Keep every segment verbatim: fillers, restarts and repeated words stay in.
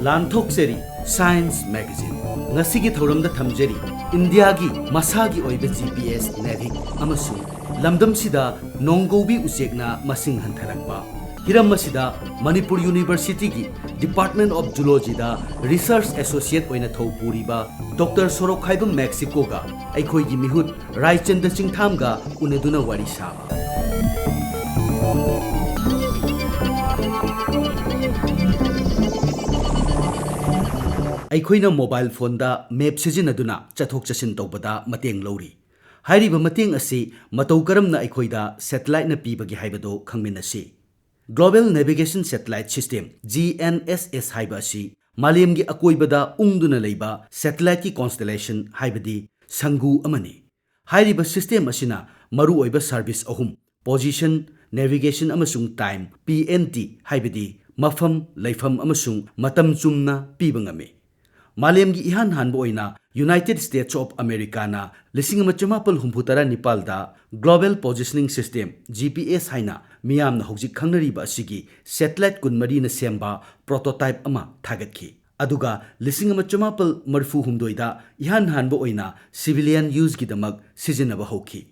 ꯂꯥꯟꯊꯣꯛꯆꯔꯤ Science Magazine꯫ ꯉꯁꯤꯒꯤ ꯊꯧꯔꯝꯗ ꯊꯝꯖꯔꯤ ꯏꯟꯗꯤꯌꯥꯒꯤ ꯃꯁꯥꯒꯤ ꯑꯣꯏꯕ G P S, NAVIC ꯑꯃꯁꯨꯡ ꯂꯝꯗꯝꯁꯤꯗ ꯅꯣꯡꯒꯧꯕꯤ ꯎꯆꯦꯛꯅ ꯃꯁꯤꯡ ꯍꯟꯊꯔꯛꯄ꯫ ꯍꯤꯔꯝ ꯑꯁꯤꯗ ꯃꯅꯤꯄꯨꯔ University ꯒꯤ Department of Zoology the Research Associate ꯑꯣꯏꯅ ꯊꯧ ꯄꯨꯔꯤꯕ ꯗꯣꯛꯇꯔ ꯁꯣꯔꯣꯛꯈꯥꯏꯕꯝ ꯃꯦꯛꯁꯤꯀꯣꯒ ꯑꯩꯈꯣꯏꯒꯤ ꯃꯤꯍꯨꯠ ꯔꯥꯏꯆꯟꯗ ꯆꯤꯡꯊꯥꯝꯒ ꯎꯅꯗꯨꯅ ꯋꯥꯔꯤ ꯁꯥꯕ꯫ ꯑꯩꯈꯣꯏꯅ mobile phone ꯗ map ꯁꯤꯖꯤꯟꯅꯗꯨꯅ ꯆꯠꯊꯣꯛ ꯆꯠꯁꯤꯟ ꯇꯧꯕꯗ ꯃꯇꯦꯡ ꯂꯧꯔꯤ꯫ ꯍꯥꯏꯔꯤꯕ ꯃꯇꯦꯡ ꯑꯁꯤ ꯃꯇꯧ ꯀꯔꯝꯅ ꯑꯩꯈꯣꯏꯗ satellite ꯅ ꯄꯤꯕꯒꯦ ꯍꯥꯏꯕꯗꯨ ꯈꯪꯃꯤꯟꯅꯁꯤ꯫ Global Navigation Satellite System, G N S S ꯍꯥꯏꯕ ꯑꯁꯤ ꯃꯥꯂꯦꯝꯒꯤ ꯑꯀꯣꯏꯕꯗ ꯎꯪꯗꯨꯅ ꯂꯩꯕ satellite ꯀꯤ constellation, ꯍꯥꯏꯕꯗꯤ ꯁꯪꯒꯨ ꯑꯃꯅꯤ꯫ ꯍꯥꯏꯔꯤꯕ system ꯑꯁꯤꯅ ꯃꯔꯨꯑꯣꯏꯕ service ꯑꯍꯨꯝ, position, navigation ꯑꯃꯁꯨꯡ time, P N T, ꯍꯥꯏꯕꯗꯤ ꯃꯐꯝ, ꯂꯩꯐꯝ ꯑꯃꯁꯨꯡ ꯃꯇꯝ ꯆꯨꯝꯅ ꯄꯤꯕ ꯉꯝꯃꯤ꯫ ꯃꯥꯂꯦꯝꯒꯤ ꯏꯍꯥꯟ ꯍꯥꯟꯕ ꯑꯣꯏꯅ United States of America ꯅ ꯂꯤꯁꯤꯡ ꯑꯃ ꯆꯃꯥꯄꯜ ꯍꯨꯝꯐꯨ ꯇꯔꯥ ꯅꯤꯄꯥꯜꯗ Global Positioning System, G P S ꯍꯥꯏꯅ ꯃꯤꯌꯥꯝꯅ ꯍꯧꯖꯤꯛ ꯈꯪꯅꯔꯤꯕ ꯑꯁꯤꯒꯤ satellite ꯀꯨꯟꯃꯔꯤꯅ ꯁꯦꯝꯕ prototype ꯑꯃ ꯊꯥꯒꯠꯈꯤ꯫ ꯑꯗꯨꯒ ꯂꯤꯁꯤꯡ ꯑꯃ ꯆꯃꯥꯄꯜ ꯃꯔꯤꯐꯨ ꯍꯨꯝꯗꯣꯏꯗ ꯏꯍꯥꯟ ꯍꯥꯟꯕ ꯑꯣꯏꯅ civilian use ꯒꯤꯗꯃꯛ ꯁꯤꯖꯤꯟꯅꯕ ꯍꯧꯈꯤ꯫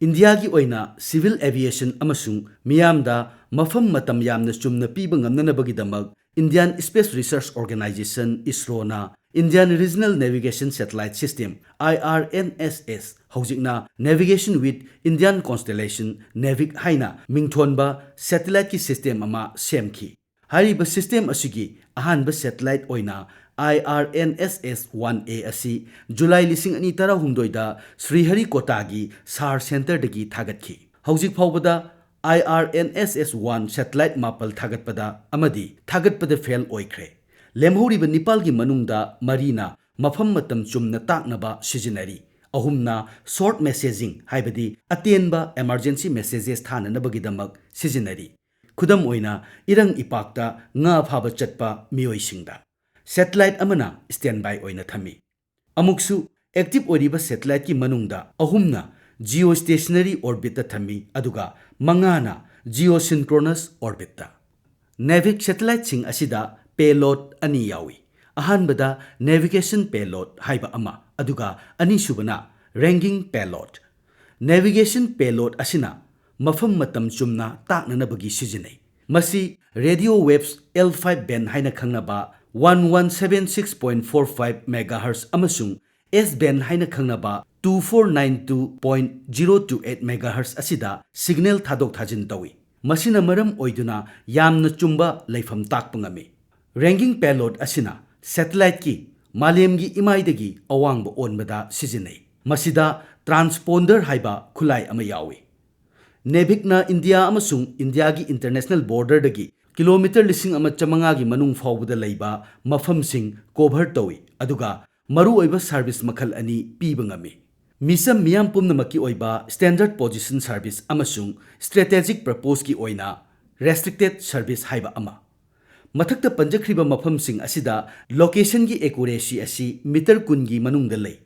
ꯏꯟꯗꯤꯌꯥꯒꯤ ꯑꯣꯏꯅ civil aviation ꯑꯃꯁꯨꯡ ꯃꯤꯌꯥꯝꯗ ꯃꯐꯝ ꯃꯇꯝ ꯌꯥꯝꯅ ꯆꯨꯝꯅ ꯄꯤꯕ ꯉꯝꯅꯅꯕꯒꯤꯗꯃꯛ Indian Space Research Organisation, ISRO ꯅ Indian Regional Navigation Satellite System, I R N S S, ꯍꯧꯖꯤꯛꯅ Navigation with Indian Constellation, NAVIC ꯍꯥꯏꯅ ꯃꯤꯡꯊꯣꯟꯕ satellite ꯀꯤ system ꯑꯃ ꯁꯦꯝꯈꯤ꯫ ꯍꯥꯏꯔꯤꯕ system ꯑꯁꯤꯒꯤ ꯑꯍꯥꯟꯕ satellite ꯑꯣꯏꯅ I R N S S one A ꯑꯁꯤ ꯖꯨꯂꯥꯏ ꯂꯤꯁꯤꯡ ꯑꯅꯤ ꯇꯔꯥꯍꯨꯝꯗꯣꯏꯗ ꯁ꯭ꯔꯤꯍꯔꯤꯀꯣꯇꯥꯒꯤ SAR centre ꯗꯒꯤ ꯊꯥꯒꯠꯈꯤ꯫ ꯍꯧꯖꯤꯛ ꯐꯥꯎꯕꯗ I R N S S one satellite ꯃꯥꯄꯜ ꯊꯥꯒꯠꯄꯗ ꯑꯃꯗꯤ ꯊꯥꯒꯠꯄꯗ fail ꯑꯣꯏꯈ꯭ꯔꯦ꯫ ꯂꯦꯝꯍꯧꯔꯤꯕ ꯅꯤꯄꯥꯜꯒꯤ ꯃꯅꯨꯡꯗ ꯃꯔꯤꯅ ꯃꯐꯝ ꯃꯇꯝ ꯆꯨꯝꯅ ꯇꯥꯛꯅꯕ ꯁꯤꯖꯤꯟꯅꯔꯤ꯫ ꯑꯍꯨꯝꯅ short messaging, ꯍꯥꯏꯕꯗꯤ ꯑꯇꯦꯟꯕ emergency messages ꯊꯥꯅꯅꯕꯒꯤꯗꯃꯛ ꯁꯤꯖꯤꯟꯅꯔꯤ꯫ ꯈꯨꯗꯝ ꯑꯣꯏꯅ, ꯏꯔꯪ ꯏꯄꯥꯛꯇ ꯉꯥ ꯐꯥꯕ ꯆꯠꯄ ꯃꯤꯑꯣꯏꯁꯤꯡꯗ꯫ Satellite ꯑꯃꯅ standby ꯑꯣꯏꯅ ꯊꯝꯃꯤ꯫ ꯑꯃꯨꯛꯁꯨ, active ꯑꯣꯏꯔꯤꯕ satellite ꯀꯤ ꯃꯅꯨꯡꯗ ꯑꯍꯨꯝꯅ geostationary orbit ꯇ ꯊꯝꯃꯤ, ꯑꯗꯨꯒ ꯃꯉꯥꯅ geosynchronous orbit ꯇ꯫ NAVIC satellite ꯁꯤꯡ ꯑꯁꯤꯗ payload ꯑꯅꯤ ꯌꯥꯎꯏ꯫ ꯑꯍꯥꯟꯕꯗ navigation payload ꯍꯥꯏꯕ ꯑꯃ, ꯑꯗꯨꯒ ꯑꯅꯤꯁꯨꯕꯅ ranging payload꯫ Navigation payload ꯑꯁꯤꯅ ꯃꯐꯝ ꯃꯇꯝ ꯆꯨꯝꯅ ꯇꯥꯛꯅꯅꯕꯒꯤ ꯁꯤꯖꯤꯟꯅꯩ꯫ ꯃꯁꯤ radio waves L five band ꯍꯥꯏꯅ ꯈꯪꯅꯕ one one seven six point four five megahertz ꯑꯃꯁꯨꯡ S band ꯍꯥꯏꯅ ꯈꯪꯅꯕ two four nine two point zero two eight megahertz ꯑꯁꯤꯗ signal ꯊꯥꯗꯣꯛ ꯊꯥꯖꯤꯟ ꯇꯧꯏ꯫ ꯃꯁꯤꯅ ꯃꯔꯝ ꯑꯣꯏꯗꯨꯅ ꯌꯥꯝꯅ ꯆꯨꯝꯕ ꯂꯩꯐꯝ ꯇꯥꯛꯄ ꯉꯝꯃꯤ꯫ Ranging payload ꯑꯁꯤꯅ satelliteꯀꯤ, ꯃꯥꯂꯦꯝꯒꯤ ꯏꯃꯥꯏꯗꯒꯤ ꯑꯋꯥꯡꯕ ꯑꯣꯟꯕꯗ ꯁꯤꯖꯤꯟꯅꯩ꯫ ꯃꯁꯤꯗ transponder ꯍꯥꯏꯕ ꯈꯨꯠꯂꯥꯏ ꯑꯃ ꯌꯥꯎꯏ꯫ NAVICꯅ ꯏꯟꯗꯤꯌꯥ ꯑꯃꯁꯨꯡ ꯏꯟꯗꯤꯌꯥꯒꯤ international borderꯗꯒꯤ kilometre ꯂꯤꯁꯤꯡ ꯑꯃ ꯆꯥꯃꯉꯥꯒꯤ ꯃꯅꯨꯡ ꯐꯥꯎꯕꯗ ꯂꯩꯕ ꯃꯐꯝꯁꯤꯡ cover ꯇꯧꯏ, ꯑꯗꯨꯒ ꯃꯔꯨꯑꯣꯏꯕ service ꯃꯈꯜ ꯑꯅꯤ ꯄꯤꯕ ꯉꯝꯃꯤ: ꯃꯤꯆꯝ ꯃꯤꯌꯥꯝ ꯄꯨꯝꯅꯃꯛꯀꯤ ꯑꯣꯏꯕ standard position service ꯑꯃꯁꯨꯡ strategic purposeꯀꯤ ꯑꯣꯏꯅ restricted service ꯍꯥꯏꯕ ꯑꯃ꯫ ꯃꯊꯛꯇ ꯄꯟꯖꯈ꯭ꯔꯤꯕ ꯃꯐꯝꯁꯤꯡ ꯑꯁꯤꯗ locationꯒꯤ accuracy ꯑꯁꯤ meter ꯀꯨꯟꯒꯤ ꯃꯅꯨꯡꯗ ꯂꯩ꯫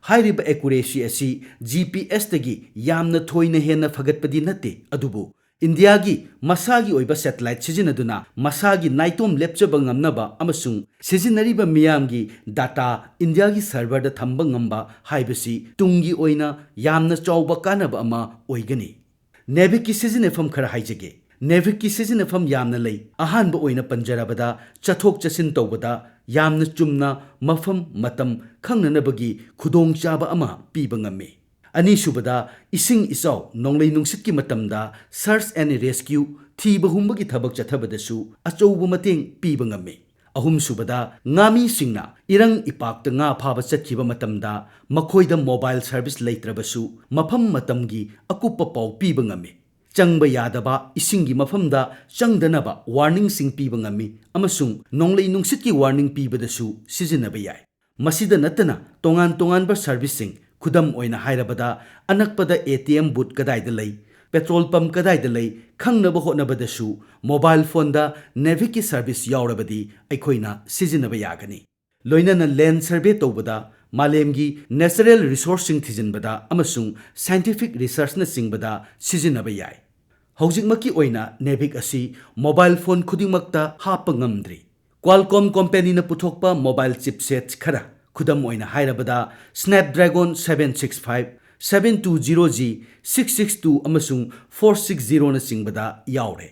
ꯍꯥꯏꯔꯤꯕ accuracy ꯑꯁꯤ GPSꯇꯒꯤ ꯌꯥꯝꯅ ꯊꯣꯏꯅ ꯍꯦꯟꯅ ꯐꯒꯠꯄꯗꯤ ꯅꯠꯇꯦ, ꯑꯗꯨꯕꯨ ꯏꯟꯗꯤꯌꯥꯒꯤ ꯃꯁꯥꯒꯤ ꯑꯣꯏꯕ satellite ꯁꯤꯖꯤꯟꯅꯗꯨꯅ ꯃꯁꯥꯒꯤ ꯅꯥꯏꯇꯣꯝ ꯂꯦꯞꯆꯕ ꯉꯝꯅꯕ ꯑꯃꯁꯨꯡ ꯁꯤꯖꯤꯟꯅꯔꯤꯕ ꯃꯤꯌꯥꯝꯒꯤ data ꯏꯟꯗꯤꯌꯥꯒꯤ serverꯗ ꯊꯝꯕ ꯉꯝꯕ ꯍꯥꯏꯕꯁꯤ ꯇꯨꯡꯒꯤ ꯑꯣꯏꯅ ꯌꯥꯝꯅ ꯆꯥꯎꯕ ꯀꯥꯟꯅꯕ ꯑꯃ ꯑꯣꯏꯒꯅꯤ꯫ NAVICꯀꯤ ꯁꯤꯖꯤꯟꯅꯐꯝ ꯈꯔ ꯍꯥꯏꯖꯒꯦ꯫ NAVICꯀꯤ ꯁꯤꯖꯤꯟꯅꯐꯝ ꯌꯥꯝꯅ ꯂꯩ꯫ ꯑꯍꯥꯟꯕ ꯑꯣꯏꯅ ꯄꯟꯖꯔꯕꯗ, ꯆꯠꯊꯣꯛ ꯆꯠꯁꯤꯟ ꯇꯧꯕꯗ ꯌꯥꯝꯅ ꯆꯨꯝꯅ ꯃꯐꯝ ꯃꯇꯝ ꯈꯪꯅꯅꯕꯒꯤ ꯈꯨꯗꯣꯡꯆꯥꯕ ꯑꯃ ꯄꯤꯕ ꯉꯝꯃꯤ꯫ ꯑꯅꯤꯁꯨꯕꯗ, ꯏꯁꯤꯡ ꯏꯆꯥꯎ, ꯅꯣꯡꯂꯩ ꯅꯨꯡꯁꯤꯠꯀꯤ ꯃꯇꯝꯗ search and rescue, ꯊꯤꯕ ꯍꯨꯝꯕꯒꯤ ꯊꯕꯛ ꯆꯠꯊꯕꯗꯁꯨ ꯑꯆꯧꯕ ꯃꯇꯦꯡ ꯄꯤꯕ ꯉꯝꯃꯤ꯫ ꯑꯍꯨꯝꯁꯨꯕꯗ, ꯉꯥꯃꯤꯁꯤꯡꯅ ꯏꯔꯪ ꯏꯄꯥꯛꯇ ꯉꯥ ꯐꯥꯕ ꯆꯠꯈꯤꯕ ꯃꯇꯝꯗ ꯃꯈꯣꯏꯗ mobile service ꯂꯩꯇ꯭ꯔꯕꯁꯨ ꯃꯐꯝ ꯃꯇꯝꯒꯤ ꯑꯀꯨꯞꯄ ꯄꯥꯎ ꯄꯤꯕ ꯉꯝꯃꯤ꯫ ꯆꯪꯕ ꯌꯥꯗꯕ ꯏꯁꯤꯡꯒꯤ ꯃꯐꯝꯗ ꯆꯪꯗꯅꯕ warningꯁꯤꯡ ꯄꯤꯕ ꯉꯝꯃꯤ ꯑꯃꯁꯨꯡ ꯅꯣꯡꯂꯩ ꯅꯨꯡꯁꯤꯠꯀꯤ warning ꯄꯤꯕꯗꯁꯨ ꯁꯤꯖꯤꯟꯅꯕ ꯌꯥꯏ꯫ ꯃꯁꯤꯗ ꯅꯠꯇꯅ ꯇꯣꯉꯥꯟ ꯇꯣꯉꯥꯟꯕ serviceꯁꯤꯡ, ꯈꯨꯗꯝ ꯑꯣꯏꯅ ꯍꯥꯏꯔꯕꯗ, ꯑꯅꯛꯄꯗ ATM booth ꯀꯗꯥꯏꯗ ꯂꯩ, petrol pump ꯀꯗꯥꯏꯗ ꯂꯩ, ꯈꯪꯅꯕ ꯍꯣꯠꯅꯕꯗꯁꯨ mobile phoneꯗ NAVICꯀꯤ service ꯌꯥꯎꯔꯕꯗꯤ ꯑꯩꯈꯣꯏꯅ ꯁꯤꯖꯤꯟꯅꯕ ꯌꯥꯒꯅꯤ꯫ ꯂꯣꯏꯅꯅ land survey ꯇꯧꯕꯗ, ꯃꯥꯂꯦꯝꯒꯤ natural resourceꯁꯤꯡ ꯊꯤꯖꯤꯟꯕꯗ ꯑꯃꯁꯨꯡ scientific researchꯅꯆꯤꯡꯕꯗ ꯁꯤꯖꯤꯟꯅꯕ ꯌꯥꯏ꯫ ꯍꯧꯖꯤꯛꯃꯛꯀꯤ ꯑꯣꯏꯅ NAVIC ꯑꯁꯤ mobile phone ꯈꯨꯗꯤꯡꯃꯛꯇ ꯍꯥꯞꯄ ꯉꯝꯗ꯭ꯔꯤ꯫ Qualcomm companyꯅ ꯄꯨꯊꯣꯛꯄ mobile chipsets ꯈꯔ, ꯈꯨꯗꯝ ꯑꯣꯏꯅ ꯍꯥꯏꯔꯕꯗ Snapdragon seven six five, seven two zero G, six six two ꯑꯃꯁꯨꯡ four six zeroꯅꯆꯤꯡꯕꯗ ꯌꯥꯎꯔꯦ꯫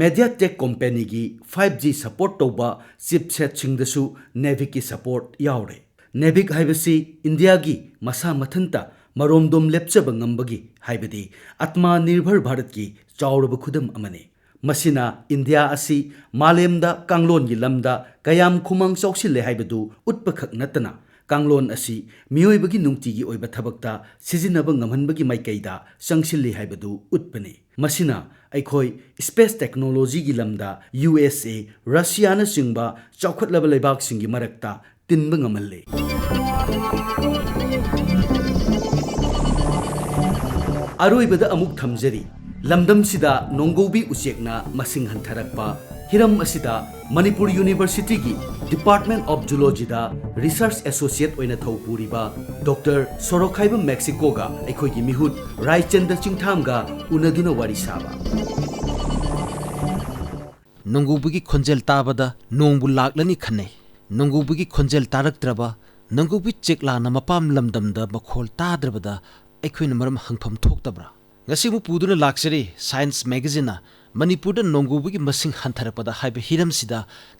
MediaTek companyꯒꯤ five G support ꯇꯧꯕ chipsetꯁꯤꯡꯗꯁꯨ NAVICꯀꯤ support ꯌꯥꯎꯔꯦ꯫ NAVIC ꯍꯥꯏꯕꯁꯤ ꯏꯟꯗꯤꯌꯥꯒꯤ ꯃꯁꯥ ꯃꯊꯟꯇ ꯃꯔꯣꯝꯗꯣꯝ ꯂꯦꯞꯆꯕ ꯉꯝꯕꯒꯤ, ꯍꯥꯏꯕꯗꯤ Atmanirbhar Bharatꯀꯤ ꯆꯥꯎꯔꯕ ꯈꯨꯗꯝ ꯑꯃꯅꯤ꯫ ꯃꯁꯤꯅ ꯏꯟꯗꯤꯌꯥ ꯑꯁꯤ ꯃꯥꯂꯦꯝꯗ ꯀꯥꯡꯂꯣꯟꯒꯤ ꯂꯝꯗ ꯀꯌꯥꯝ ꯈꯨꯃꯥꯡ ꯆꯥꯎꯁꯤꯜꯂꯦ ꯍꯥꯏꯕꯗꯨ ꯎꯠꯄ ꯈꯛ ꯅꯠꯇꯅ, ꯀꯥꯡꯂꯣꯟ ꯑꯁꯤ ꯃꯤꯑꯣꯏꯕꯒꯤ ꯅꯨꯡꯇꯤꯒꯤ ꯑꯣꯏꯕ ꯊꯕꯛꯇ ꯁꯤꯖꯤꯟꯅꯕ ꯉꯝꯍꯟꯕꯒꯤ ꯃꯥꯏꯀꯩꯗ ꯆꯪꯁꯤꯜꯂꯤ ꯍꯥꯏꯕꯗꯨ ꯎꯠꯄꯅꯤ꯫ ꯃꯁꯤꯅ ꯑꯩꯈꯣꯏ space technologyꯒꯤ ꯂꯝꯗ U S A, Russiaꯅꯆꯤꯡꯕ ꯆꯥꯎꯈꯠꯂꯕ ꯂꯩꯕꯥꯛꯁꯤꯡꯒꯤ ꯃꯔꯛꯇ ꯇꯤꯟꯕ ꯉꯝꯍꯜꯂꯤ꯫ ꯑꯔꯣꯏꯕꯗ ꯑꯃꯨꯛ ꯊꯝꯖꯔꯤ, ꯂꯝꯗꯝꯁꯤꯗ ꯅꯣꯡꯒꯧꯕꯤ ꯎꯆꯦꯛꯅ ꯃꯁꯤꯡ ꯍꯟꯊꯔꯛꯄ꯫ ꯍꯤꯔꯝ ꯑꯁꯤꯗ Manipur Universityꯒꯤ Department of Zoologyꯗ research associate ꯑꯣꯏꯅ ꯊꯧ ꯄꯨꯔꯤꯕ Doctor ꯁꯣꯔꯣꯛꯈꯥꯏꯕ ꯃꯦꯛꯁꯤꯀꯣꯒ ꯑꯩꯈꯣꯏꯒꯤ ꯃꯤꯍꯨꯠ ꯔꯥꯏꯆꯟꯗ ꯆꯤꯡꯊꯥꯝꯒ ꯎꯅꯗꯨꯅ ꯋꯥꯔꯤ ꯁꯥꯕ꯫ ꯅꯣꯡꯒꯧꯕꯒꯤ ꯈꯣꯟꯖꯦꯜ ꯇꯥꯕꯗ ꯅꯣꯡꯕꯨ ꯂꯥꯛꯂꯅꯤ ꯈꯟꯅꯩ꯫ ꯅꯣꯡꯒꯧꯕꯒꯤ ꯈꯣꯟꯖꯦꯜ ꯇꯥꯔꯛꯇ꯭ꯔꯕ, ꯅꯣꯡꯒꯧꯕꯤ ꯆꯦꯛꯂꯥꯅ ꯃꯄꯥꯝ ꯂꯝꯗꯝꯗ ꯃꯈꯣꯜ ꯇꯥꯗ꯭ꯔꯕꯗ ꯑꯩꯈꯣꯏꯅ ꯃꯔꯝ ꯍꯪꯐꯝ ꯊꯣꯛꯇꯕ꯭ꯔꯥ? ꯉꯁꯤ ꯑꯃꯨꯛ ꯄꯨꯗꯨꯅ ꯂꯥꯛꯆꯔꯤ Science Magazineꯅ ꯃꯅꯤꯄꯨꯔꯗ ꯅꯣꯡꯒꯧꯕꯒꯤ ꯃꯁꯤꯡ ꯍꯟꯊꯔꯛꯄꯗ ꯍꯥꯏꯕ ꯍꯤꯔꯝꯁꯤꯗ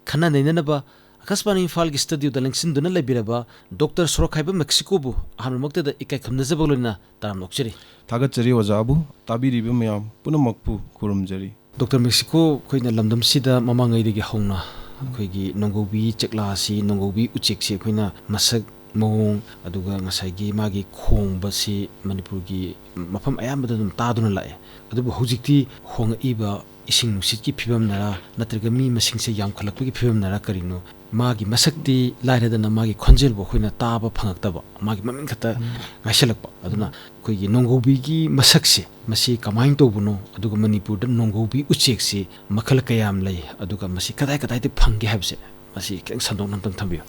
ꯈꯟꯅ ꯅꯩꯅꯅꯕ ꯑꯀꯥꯁꯕꯥꯅꯤ ꯏꯝꯐꯥꯜꯒꯤ studioꯗ ꯂꯦꯡꯁꯤꯟꯗꯨꯅ ꯂꯩꯕꯤꯔꯕ Doctor ꯁꯣꯔꯣꯛꯈꯥꯏꯕ ꯃꯦꯛꯁꯤꯀꯣꯕꯨ ꯑꯍꯥꯟꯕꯃꯛꯇꯗ ꯏꯀꯥꯏ ꯈꯨꯝꯅꯖꯕꯒ ꯂꯣꯏꯅꯅ ꯇꯔꯥꯝꯅ ꯑꯣꯛꯆꯔꯤ꯫ ꯊꯥꯒꯠꯆꯔꯤ ꯑꯣꯖꯥꯕꯨ, ꯇꯥꯕꯤꯔꯤꯕ ꯃꯌꯥꯝ ꯄꯨꯝꯅꯃꯛꯄꯨ ꯈꯨꯔꯨꯝꯖꯔꯤ꯫ Doctor ꯃꯦꯛꯁꯤꯀꯣ, ꯑꯩꯈꯣꯏꯅ ꯂꯝꯗꯝꯁꯤꯗ ꯃꯃꯥꯡꯉꯩꯗꯒꯤ ꯍꯧꯅ ꯑꯩꯈꯣꯏꯒꯤ ꯅꯣꯡꯒꯧꯕꯤ ꯆꯦꯛꯂꯥ ꯑꯁꯤ, ꯅꯣꯡꯒꯧꯕꯤ ꯎꯆꯦꯛꯁꯤ ꯑꯩꯈꯣꯏꯅ ꯃꯁꯛ ꯃꯑꯣꯡ, ꯑꯗꯨꯒ ꯉꯁꯥꯏꯒꯤ ꯃꯥꯒꯤ ꯈꯣꯡꯕꯁꯤ ꯃꯅꯤꯄꯨꯔꯒꯤ ꯃꯐꯝ ꯑꯌꯥꯝꯕꯗ ꯑꯗꯨꯝ ꯇꯥꯗꯨꯅ ꯂꯥꯛꯑꯦ꯫ ꯑꯗꯨꯕꯨ ꯍꯧꯖꯤꯛꯇꯤ ꯍꯣꯡꯉꯛꯏꯕ ꯏꯁꯤꯡ ꯅꯨꯡꯁꯤꯠꯀꯤ ꯐꯤꯕꯝꯅꯔ ꯅꯠꯇ꯭ꯔꯒ ꯃꯤ ꯃꯁꯤꯡꯁꯦ ꯌꯥꯝꯈꯠꯂꯛꯄꯒꯤ ꯐꯤꯕꯝꯅꯔ ꯀꯔꯤꯅꯣ, ꯃꯥꯒꯤ ꯃꯁꯛꯇꯤ ꯂꯥꯏꯔꯗꯅ ꯃꯥꯒꯤ ꯈꯣꯟꯖꯦꯜꯕꯨ ꯑꯩꯈꯣꯏꯅ ꯇꯥꯕ ꯐꯪꯉꯛꯇꯕ, ꯃꯥꯒꯤ ꯃꯃꯤꯡ ꯈꯛꯇ ꯎꯝ꯫ ꯉꯥꯏꯁꯜꯂꯛꯄ꯫ ꯑꯗꯨꯅ ꯑꯩꯈꯣꯏꯒꯤ ꯅꯣꯡꯒꯧꯕꯤꯒꯤ ꯃꯁꯛꯁꯦ, ꯃꯁꯤ ꯀꯃꯥꯏꯅ ꯇꯧꯕꯅꯣ, ꯑꯗꯨꯒ ꯃꯅꯤꯄꯨꯔꯗ ꯅꯣꯡꯒꯧꯕꯤ ꯎꯆꯦꯛꯁꯤ ꯃꯈꯜ ꯀꯌꯥꯝ ꯂꯩ, ꯑꯗꯨꯒ ꯃꯁꯤ ꯀꯗꯥꯏ ꯀꯗꯥꯏꯗ ꯐꯪꯒꯦ ꯍꯥꯏꯕꯁꯦ, ꯃꯁꯤ ꯈꯤꯇꯪ ꯁꯟꯗꯣꯛꯅ ꯑꯝꯇꯪ ꯊꯝꯕꯤꯌꯨ꯫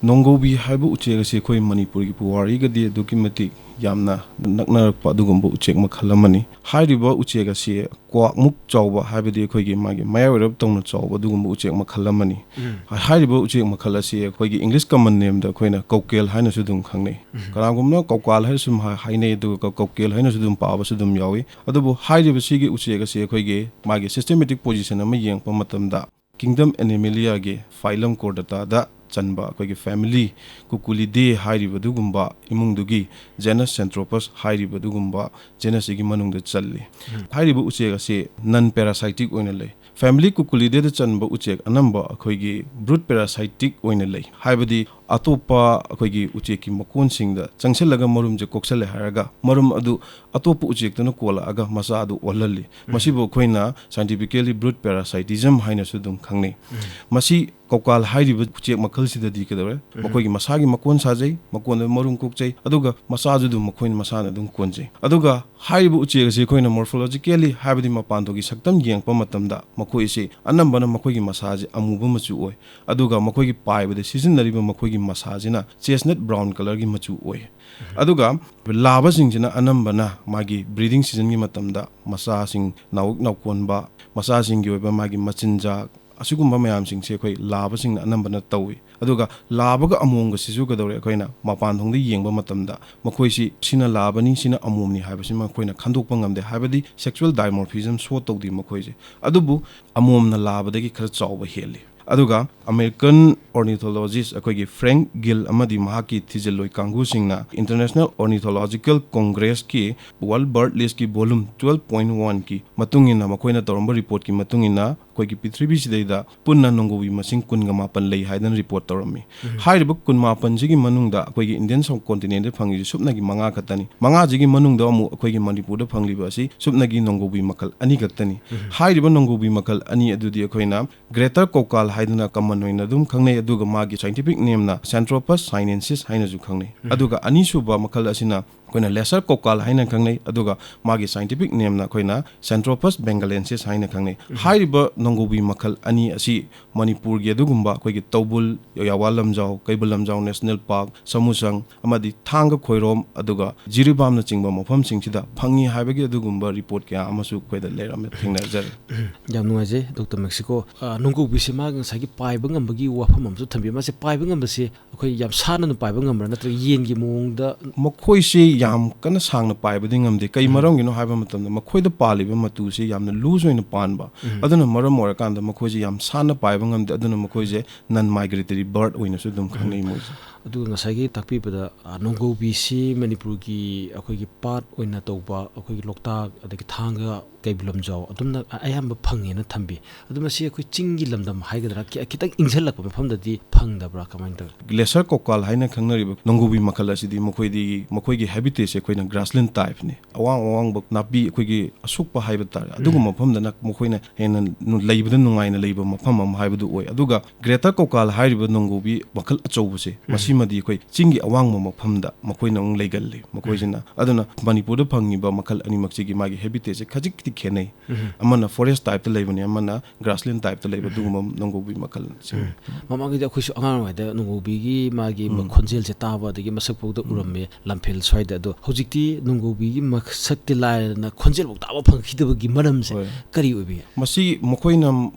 ꯅꯣꯡꯒꯧꯕꯤ ꯍꯥꯏꯕ ꯎꯆꯦꯛ ꯑꯁꯤ ꯑꯩꯈꯣꯏ ꯃꯅꯤꯄꯨꯔꯒꯤ ꯄꯨꯋꯥꯔꯤꯒꯗꯤ ꯑꯗꯨꯛꯀꯤ ꯃꯇꯤꯛ ꯌꯥꯝꯅ ꯅꯛꯅꯔꯛꯄ ꯑꯗꯨꯒꯨꯝꯕ ꯎꯆꯦꯛ ꯃꯈꯜ ꯑꯃꯅꯤ꯫ ꯍꯥꯏꯔꯤꯕ ꯎꯆꯦꯛ ꯑꯁꯤ ꯀ꯭ꯋꯥꯛꯃꯨꯛ ꯆꯥꯎꯕ, ꯍꯥꯏꯕꯗꯤ ꯑꯩꯈꯣꯏꯒꯤ ꯃꯥꯒꯤ ꯃꯌꯥꯏ ꯑꯣꯏꯔꯞ ꯇꯧꯅ ꯆꯥꯎꯕ ꯑꯗꯨꯒꯨꯝꯕ ꯎꯆꯦꯛ ꯃꯈꯜ ꯑꯃꯅꯤ꯫ ꯍꯥꯏꯔꯤꯕ ꯎꯆꯦꯛ ꯃꯈꯜ ꯑꯁꯤ ꯑꯩꯈꯣꯏꯒꯤ English common name ꯗ ꯑꯩꯈꯣꯏꯅ ꯀꯧꯀꯦꯜ ꯍꯥꯏꯅꯁꯨ ꯑꯗꯨꯝ ꯈꯪꯅꯩ꯫ ꯀꯅꯥꯒꯨꯝꯕꯅ ꯀꯧꯀꯥꯜ ꯍꯥꯏꯅꯁꯨ ꯍꯥꯏ-, ꯍꯥꯏꯅꯩ, ꯑꯗꯨꯒ ꯀꯧ-, ꯀꯧꯀꯦꯜ ꯍꯥꯏꯅꯁꯨ ꯑꯗꯨꯝ ꯄꯥꯕꯁꯨ ꯑꯗꯨꯝ ꯌꯥꯎꯏ꯫ ꯑꯗꯨꯕꯨ ꯍꯥꯏꯔꯤꯕ ꯁꯤꯒꯤ ꯎꯆꯦꯛ ꯑꯁꯤ ꯑꯩꯈꯣꯏꯒꯤ ꯃꯥꯒꯤ systematic position ꯑꯃ ꯌꯦꯡꯉꯛꯄ ꯃꯇꯝꯗ, kingdom Animaliaꯒꯤ phylum Chordataꯗ ꯆꯟꯕ ꯑꯩꯈꯣꯏꯒꯤ family Cuculidae ꯍꯥꯏꯔꯤꯕ ꯑꯗꯨꯒꯨꯝꯕ ꯏꯃꯨꯡꯗꯨꯒꯤ genus Centropus ꯍꯥꯏꯔꯤꯕ ꯑꯗꯨꯒꯨꯝꯕ genus ꯁꯤꯒꯤ ꯃꯅꯨꯡꯗ ꯆꯜꯂꯤ꯫ ꯍꯥꯏꯔꯤꯕ ꯎꯆꯦꯛ ꯑꯁꯤ non parasitic ꯑꯣꯏꯅ ꯂꯩ꯫ Family Cuculidaeꯗ ꯆꯟꯕ ꯎꯆꯦꯛ ꯑꯅꯝꯕ ꯑꯩꯈꯣꯏꯒꯤ brood parasitic ꯑꯣꯏꯅ ꯂꯩ, ꯍꯥꯏꯕꯗꯤ ꯑꯇꯣꯞꯄ ꯑꯩꯈꯣꯏꯒꯤ ꯎꯆꯦꯛꯀꯤ ꯃꯀꯣꯟꯁꯤꯡꯗ ꯆꯪꯁꯤꯜꯂꯒ ꯃꯔꯨꯝꯁꯦ ꯀꯣꯛꯁꯜꯂꯦ ꯍꯥꯏꯔꯒ ꯃꯔꯨꯝ ꯑꯗꯨ ꯑꯇꯣꯞꯄ ꯎꯆꯦꯛꯇꯨꯅ ꯀꯣꯜꯂꯛꯑꯒ ꯃꯆꯥ ꯑꯗꯨ ꯑꯣꯜꯍꯜꯂꯤ꯫ ꯃꯁꯤꯕꯨ ꯑꯩꯈꯣꯏꯅ scientifically brood parasitism ꯍꯥꯏꯅꯁꯨ ꯑꯗꯨꯝ ꯈꯪꯅꯩ꯫ ꯃꯁꯤ ꯀꯧꯀꯥꯜ ꯍꯥꯏꯔꯤꯕ ꯎꯆꯦꯛ ꯃꯈꯜꯁꯤꯗꯗꯤ ꯀꯩꯗꯧꯔꯦ? ꯃꯈꯣꯏꯒꯤ ꯃꯁꯥꯒꯤ ꯃꯀꯣꯟ ꯁꯥꯖꯩ, ꯃꯀꯣꯟꯗ ꯃꯔꯨꯝ ꯀꯣꯛꯆꯩ, ꯑꯗꯨꯒ ꯃꯆꯥꯁꯨ ꯑꯗꯨꯝ ꯃꯈꯣꯏꯅ ꯃꯁꯥꯅ ꯑꯗꯨꯝ ꯀꯣꯟꯖꯩ꯫ ꯑꯗꯨꯒ ꯍꯥꯏꯔꯤꯕ ꯎꯆꯦꯛ ꯑꯁꯤ ꯑꯩꯈꯣꯏꯅ morphologically, ꯍꯥꯏꯕꯗꯤ ꯃꯄꯥꯟꯊꯣꯡꯒꯤ ꯁꯛꯇꯝ ꯌꯦꯡꯉꯛꯄ ꯃꯇꯝꯗ ꯃꯈꯣꯏꯁꯤ ꯑꯅꯝꯕꯅ ꯃꯈꯣꯏꯒꯤ ꯃꯁꯥꯁꯤ ꯑꯃꯨꯕ ꯃꯆꯨ ꯑꯣꯏ, ꯑꯗꯨꯒ ꯃꯈꯣꯏꯒꯤ ꯄꯥꯏꯕꯗ ꯁꯤꯖꯤꯟꯅꯔꯤꯕ ꯃꯈꯣꯏꯒꯤ ꯃꯁꯥꯁꯤꯅ chestnut brown colourꯒꯤ ꯃꯆꯨ ꯑꯣꯏ꯫ ꯑꯗꯨꯒ ꯂꯥꯕꯁꯤꯡꯁꯤꯅ ꯑꯅꯝꯕꯅ ꯃꯥꯒꯤ breeding seasonꯒꯤ ꯃꯇꯝꯗ ꯃꯆꯥꯁꯤꯡ ꯅꯥꯎ-, ꯅꯥꯎꯀꯣꯟꯕ, ꯃꯆꯥꯁꯤꯡꯒꯤ ꯑꯣꯏꯕ ꯃꯥꯒꯤ ꯃꯆꯤꯟꯖꯥꯛ, ꯑꯁꯤꯒꯨꯝꯕ ꯃꯌꯥꯝꯁꯤꯡꯁꯦ ꯑꯩꯈꯣꯏ ꯂꯥꯕꯁꯤꯡꯅ ꯑꯅꯝꯕꯅ ꯇꯧꯏ꯫ ꯑꯗꯨꯒ ꯂꯥꯕꯒ ꯑꯃꯣꯝꯒꯁꯤꯁꯨ ꯀꯩꯗꯧꯔꯦ? ꯑꯩꯈꯣꯏꯅ ꯃꯄꯥꯟ ꯊꯣꯡꯗ ꯌꯦꯡꯕ ꯃꯇꯝꯗ ꯃꯈꯣꯏꯁꯤ ꯁꯤꯅ ꯂꯥꯕꯅꯤ, ꯁꯤꯅ ꯑꯃꯣꯝꯅꯤ ꯍꯥꯏꯕꯁꯤꯃ ꯑꯩꯈꯣꯏꯅ ꯈꯟꯗꯣꯛꯄ ꯉꯝꯗꯦ, ꯍꯥꯏꯕꯗꯤ sexual dimorphism show ꯇꯧꯗꯦ ꯃꯈꯣꯏꯁꯦ꯫ ꯑꯗꯨꯕꯨ ꯑꯃꯣꯝꯅ ꯂꯥꯕꯗꯒꯤ ꯈꯔ ꯆꯥꯎꯕ ꯍꯦꯜꯂꯤ꯫ ꯑꯗꯨꯒ American ornithologist ꯑꯩꯈꯣꯏꯒꯤ Frank Gill ꯑꯃꯗꯤ ꯃꯍꯥꯛꯀꯤ ꯊꯤꯖꯤꯜꯂꯣꯏ ꯀꯥꯡꯕꯨꯁꯤꯡꯅ International Ornithological Congressꯀꯤ World Bird Listꯀꯤ volume twelve point oneꯀꯤ ꯃꯇꯨꯡ ꯏꯟꯅ, ꯃꯈꯣꯏꯅ ꯇꯧꯔꯝꯕ reportꯀꯤ ꯃꯇꯨꯡ ꯏꯟꯅ, ꯑꯩꯈꯣꯏꯒꯤ ꯄ꯭ꯔꯤꯊꯤꯕꯤꯁꯤꯗꯩꯗ ꯄꯨꯟꯅ ꯅꯣꯡꯒꯧꯕꯤ ꯃꯁꯤꯡ ꯀꯨꯟꯒ ꯃꯥꯄꯟ ꯂꯩ ꯍꯥꯏꯗꯅ report ꯇꯧꯔꯝꯃꯤ꯫ ꯍꯥꯏꯔꯤꯕ ꯀꯨꯟꯃꯥꯄꯟꯁꯤꯒꯤ ꯃꯅꯨꯡꯗ ꯑꯩꯈꯣꯏꯒꯤ Indian subcontinentꯗ ꯐꯪꯉꯤꯁꯤ ꯁꯨꯞꯅꯒꯤ ꯃꯉꯥ ꯈꯛꯇꯅꯤ꯫ ꯃꯉꯥꯁꯤꯒꯤ ꯃꯅꯨꯡꯗ ꯑꯃꯨꯛ ꯑꯩꯈꯣꯏꯒꯤ ꯃꯅꯤꯄꯨꯔꯗ ꯐꯪꯂꯤꯕ ꯑꯁꯤ ꯁꯨꯞꯅꯒꯤ ꯅꯣꯡꯒꯧꯕꯤ ꯃꯈꯜ ꯑꯅꯤ ꯈꯛꯇꯅꯤ꯫ ꯍꯥꯏꯔꯤꯕ ꯅꯣꯡꯒꯧꯕꯤ ꯃꯈꯜ ꯑꯅꯤ ꯑꯗꯨꯗꯤ ꯑꯩꯈꯣꯏꯅ Greater ꯀꯧꯀꯥꯜ ꯍꯥꯏꯗꯨꯅ common ꯑꯣꯏꯅ ꯑꯗꯨꯝ ꯈꯪꯅꯩ, ꯑꯗꯨꯒ ꯃꯥꯒꯤ scientific nameꯅ Centropus sinensis ꯍꯥꯏꯅꯁꯨ ꯈꯪꯅꯩ꯫ ꯑꯗꯨꯒ ꯑꯅꯤꯁꯨꯕ ꯃꯈꯜ ꯑꯁꯤꯅ ꯑꯩꯈꯣꯏꯅ lesser crocodile ꯍꯥꯏꯅ ꯈꯪꯅꯩ, ꯑꯗꯨꯒ ꯃꯥꯒꯤ scientific name ꯅ ꯑꯩꯈꯣꯏꯅ Xanthropus bengalensis ꯍꯥꯏꯅ ꯈꯪꯅꯩ꯫ ꯎꯝ꯫ ꯍꯥꯏꯔꯤꯕ ꯅꯣꯡꯒꯣꯕꯤ ꯃꯈꯜ ꯑꯅꯤ ꯑꯁꯤ ꯃꯅꯤꯄꯨꯔꯒꯤ ꯑꯗꯨꯒꯨꯝꯕ ꯑꯩꯈꯣꯏꯒꯤ ꯇꯧꯕꯨꯜ, ꯌꯥꯋꯥ ꯂꯝꯖꯥꯎ, ꯀꯩꯕꯨꯜ ꯂꯝꯖꯥꯎ National Park, ꯁꯃꯨꯁꯪ, ꯑꯃꯗꯤ ꯊꯥꯡꯒ ꯈꯣꯏꯔꯣꯝ, ꯑꯗꯨꯒ ꯖꯤꯔꯤꯕꯥꯝꯅꯆꯤꯡꯕ ꯃꯐꯝꯁꯤꯡꯁꯤꯗ ꯐꯪꯉꯤ ꯍꯥꯏꯕꯒꯤ ꯑꯗꯨꯒꯨꯝꯕ report ꯀꯌꯥ ꯑꯃꯁꯨ ꯑꯩꯈꯣꯏꯗ ꯂꯩꯔꯝꯃꯦ, ꯊꯦꯡꯅꯖꯔꯦ꯫ ꯌꯥꯝ ꯅꯨꯡꯉꯥꯏꯖꯩ, ꯗꯣꯛꯇꯔ ꯃꯦꯛꯁꯤꯀꯣ꯫ ꯑ, ꯅꯣꯡꯒꯣꯕꯤꯁꯦ ꯃꯥꯒꯤ ꯉꯁꯥꯏꯒꯤ ꯄꯥꯏꯕ ꯉꯝꯕꯒꯤ ꯋꯥꯐꯝ ꯑꯃꯁꯨ ꯊꯝꯕꯤ꯫ ꯃꯥꯁꯦ ꯄꯥꯏꯕ ꯉꯝꯕꯁꯦ ꯑꯩꯈꯣꯏ ꯌꯥꯝ ꯁꯥꯟꯅꯅ ꯄꯥꯏꯕ ꯉꯝꯕ꯭ꯔꯥ, ꯅꯠꯇ꯭ꯔꯒ ꯌꯦꯟꯒꯤ ꯃꯑꯣꯡꯗ? ꯃꯈꯣꯏꯁꯤ ꯌꯥꯝ ꯀꯟꯅ ꯁꯥꯡꯅ ꯄꯥꯏꯕꯗꯤ ꯉꯝꯗꯦ꯫ ꯀꯩ ꯎꯝ꯫ ꯃꯔꯝꯒꯤꯅꯣ ꯍꯥꯏꯕ ꯃꯇꯝꯗ, ꯃꯈꯣꯏꯗ ꯄꯥꯜꯂꯤꯕ ꯃꯇꯨꯁꯤ ꯌꯥꯝꯅ loose ꯑꯣꯏꯅ ꯄꯥꯟꯕ꯫ ꯎꯝ꯫ ꯑꯗꯨꯅ ꯃꯔꯝ ꯑꯣꯏꯔꯀꯥꯟꯗ ꯃꯈꯣꯏꯁꯤ ꯌꯥꯝ ꯁꯥꯟꯅ ꯄꯥꯏꯕ ꯉꯝꯗꯦ꯫ ꯑꯗꯨꯅ ꯃꯈꯣꯏꯁꯦ non migratory bird ꯑꯣꯏꯅꯁꯨ ꯑꯗꯨꯝ ꯈꯪꯅꯩ ꯃꯣꯏꯁꯦ꯫ ꯑꯗꯨꯒ ꯉꯁꯥꯏꯒꯤ ꯇꯥꯛꯄꯤꯕꯗ, ꯑ, ꯅꯣꯡꯒꯣꯕꯤꯁꯤ ꯃꯅꯤꯄꯨꯔꯒꯤ ꯑꯩꯈꯣꯏꯒꯤ ꯄꯥꯠ ꯑꯣꯏꯅ ꯇꯧꯕ, ꯑꯩꯈꯣꯏꯒꯤ ꯂꯣꯛꯇꯥꯛ, ꯑꯗꯒꯤ ꯊꯥꯡꯒ, ꯀꯩꯕꯨꯜ ꯂꯝꯖꯥꯎ, ꯑꯗꯨꯝꯅ ꯑ-, ꯑꯌꯥꯝꯕ ꯐꯪꯉꯦꯅ ꯊꯝꯕꯤ꯫ ꯑꯗꯨ ꯃꯁꯤ ꯑꯩꯈꯣꯏ ꯆꯤꯡꯒꯤ ꯂꯝꯗꯝ ꯍꯥꯏꯒꯗ꯭ꯔꯥ, ꯈꯤ-, ꯈꯤꯇꯪ ꯏꯪꯁꯜꯂꯛꯄ ꯃꯐꯝꯗꯗꯤ ꯐꯪꯗꯕ꯭ꯔꯥ, ꯀꯃꯥꯏꯅ ꯇꯧꯏ? Lesser crocodile ꯍꯥꯏꯅ ꯈꯪꯅꯔꯤꯕ ꯅꯣꯡꯒꯣꯕꯤ ꯃꯈꯜ ꯑꯁꯤꯗꯤ ꯃꯈꯣꯏꯗꯤ, ꯃꯈꯣꯏꯒꯤ habitat ꯁꯦ ꯑꯩꯈꯣꯏꯅ grassland type ꯅꯤ꯫ ꯑꯋꯥꯡ ꯑꯋꯥꯡꯕ ꯅꯥꯄꯤ, ꯑꯩꯈꯣꯏꯒꯤ ꯑꯁꯨꯛꯄ ꯍꯥꯏꯕ ꯇꯥꯔꯦ, ꯑꯗꯨꯒꯨꯝꯕ ꯎꯝ꯫ ꯃꯐꯝꯗꯅ ꯃꯈꯣꯏꯅ ꯍꯦꯟꯅ ꯅꯨ-, ꯂꯩꯕꯗ ꯅꯨꯡꯉꯥꯏꯅ ꯂꯩꯕ ꯃꯐꯝ ꯑꯃ ꯍꯥꯏꯕꯗꯨ ꯑꯣꯏ꯫ ꯑꯗꯨꯒ greater crocodile ꯍꯥꯏꯔꯤꯕ ꯅꯣꯡꯒꯣꯕꯤ ꯃꯈꯜ ꯑꯆꯧꯕꯁꯦ, ꯎꯝ꯫ ꯃꯁꯤꯃꯗꯤ ꯑꯩꯈꯣꯏ ꯆꯤꯡꯒꯤ ꯑꯋꯥꯡꯕ ꯃꯐꯝꯗ ꯃꯈꯣꯏꯅ ꯑꯃꯨꯛ ꯂꯩꯒꯜꯂꯤ꯫ ꯃꯈꯣꯏꯁꯤꯅ, ꯎꯝ꯫ ꯑꯗꯨꯅ ꯃꯅꯤꯄꯨꯔꯗ ꯐꯪꯉꯤꯕ ꯃꯈꯜ ꯑꯅꯤꯃꯛꯁꯤꯒꯤ ꯃꯥꯒꯤ habitat ꯁꯦ ꯈꯖꯤꯛꯇꯤ ꯈꯦꯠꯅꯩ꯫ ꯎꯝ꯫ ꯑꯃꯅ forest type ꯇ ꯂꯩꯕꯅꯤ, ꯑꯃꯅ grassland type ꯇ ꯂꯩꯕ, ꯎꯝ꯫ ꯑꯗꯨꯒꯨꯝꯕ ꯅꯣꯡꯒꯣꯕꯤ ꯃꯈꯜꯁꯤꯡꯅꯤ꯫ ꯎꯝ꯫ ꯃꯃꯥꯡꯒꯤꯗꯤ ꯑꯩꯈꯣꯏꯁꯨ ꯑꯉꯥꯡ ꯑꯣꯏꯔꯤꯉꯩꯗ ꯅꯣꯡꯒꯣꯕꯤꯒꯤ ꯃꯥꯒꯤ ꯎꯝ꯫ ꯈꯣꯟꯖꯦꯜꯁꯦ ꯇꯥꯕ, ꯑꯗꯒꯤ ꯃꯁꯛ ꯐꯥꯎꯗ ꯎꯝ꯫ ꯎꯔꯝꯃꯦ ꯂꯝꯐꯦꯜ ꯁ꯭ꯋꯥꯏꯗ꯫ ꯑꯗꯣ ꯍꯧꯖꯤꯛꯇꯤ ꯅꯣꯡꯒꯣꯕꯤꯒꯤ ꯃꯁꯛꯇꯤ ꯂꯥꯏꯔꯗꯅ ꯈꯣꯟꯖꯦꯜ ꯐꯥꯎ ꯇꯥꯕ ꯐꯪꯈꯤꯗꯕꯒꯤ ꯃꯔꯝꯁꯦ ꯍꯣꯏ꯫ ꯀꯔꯤ ꯑꯣꯏꯕꯤꯒꯦ? ꯃꯁꯤ ꯃꯈꯣꯏꯅ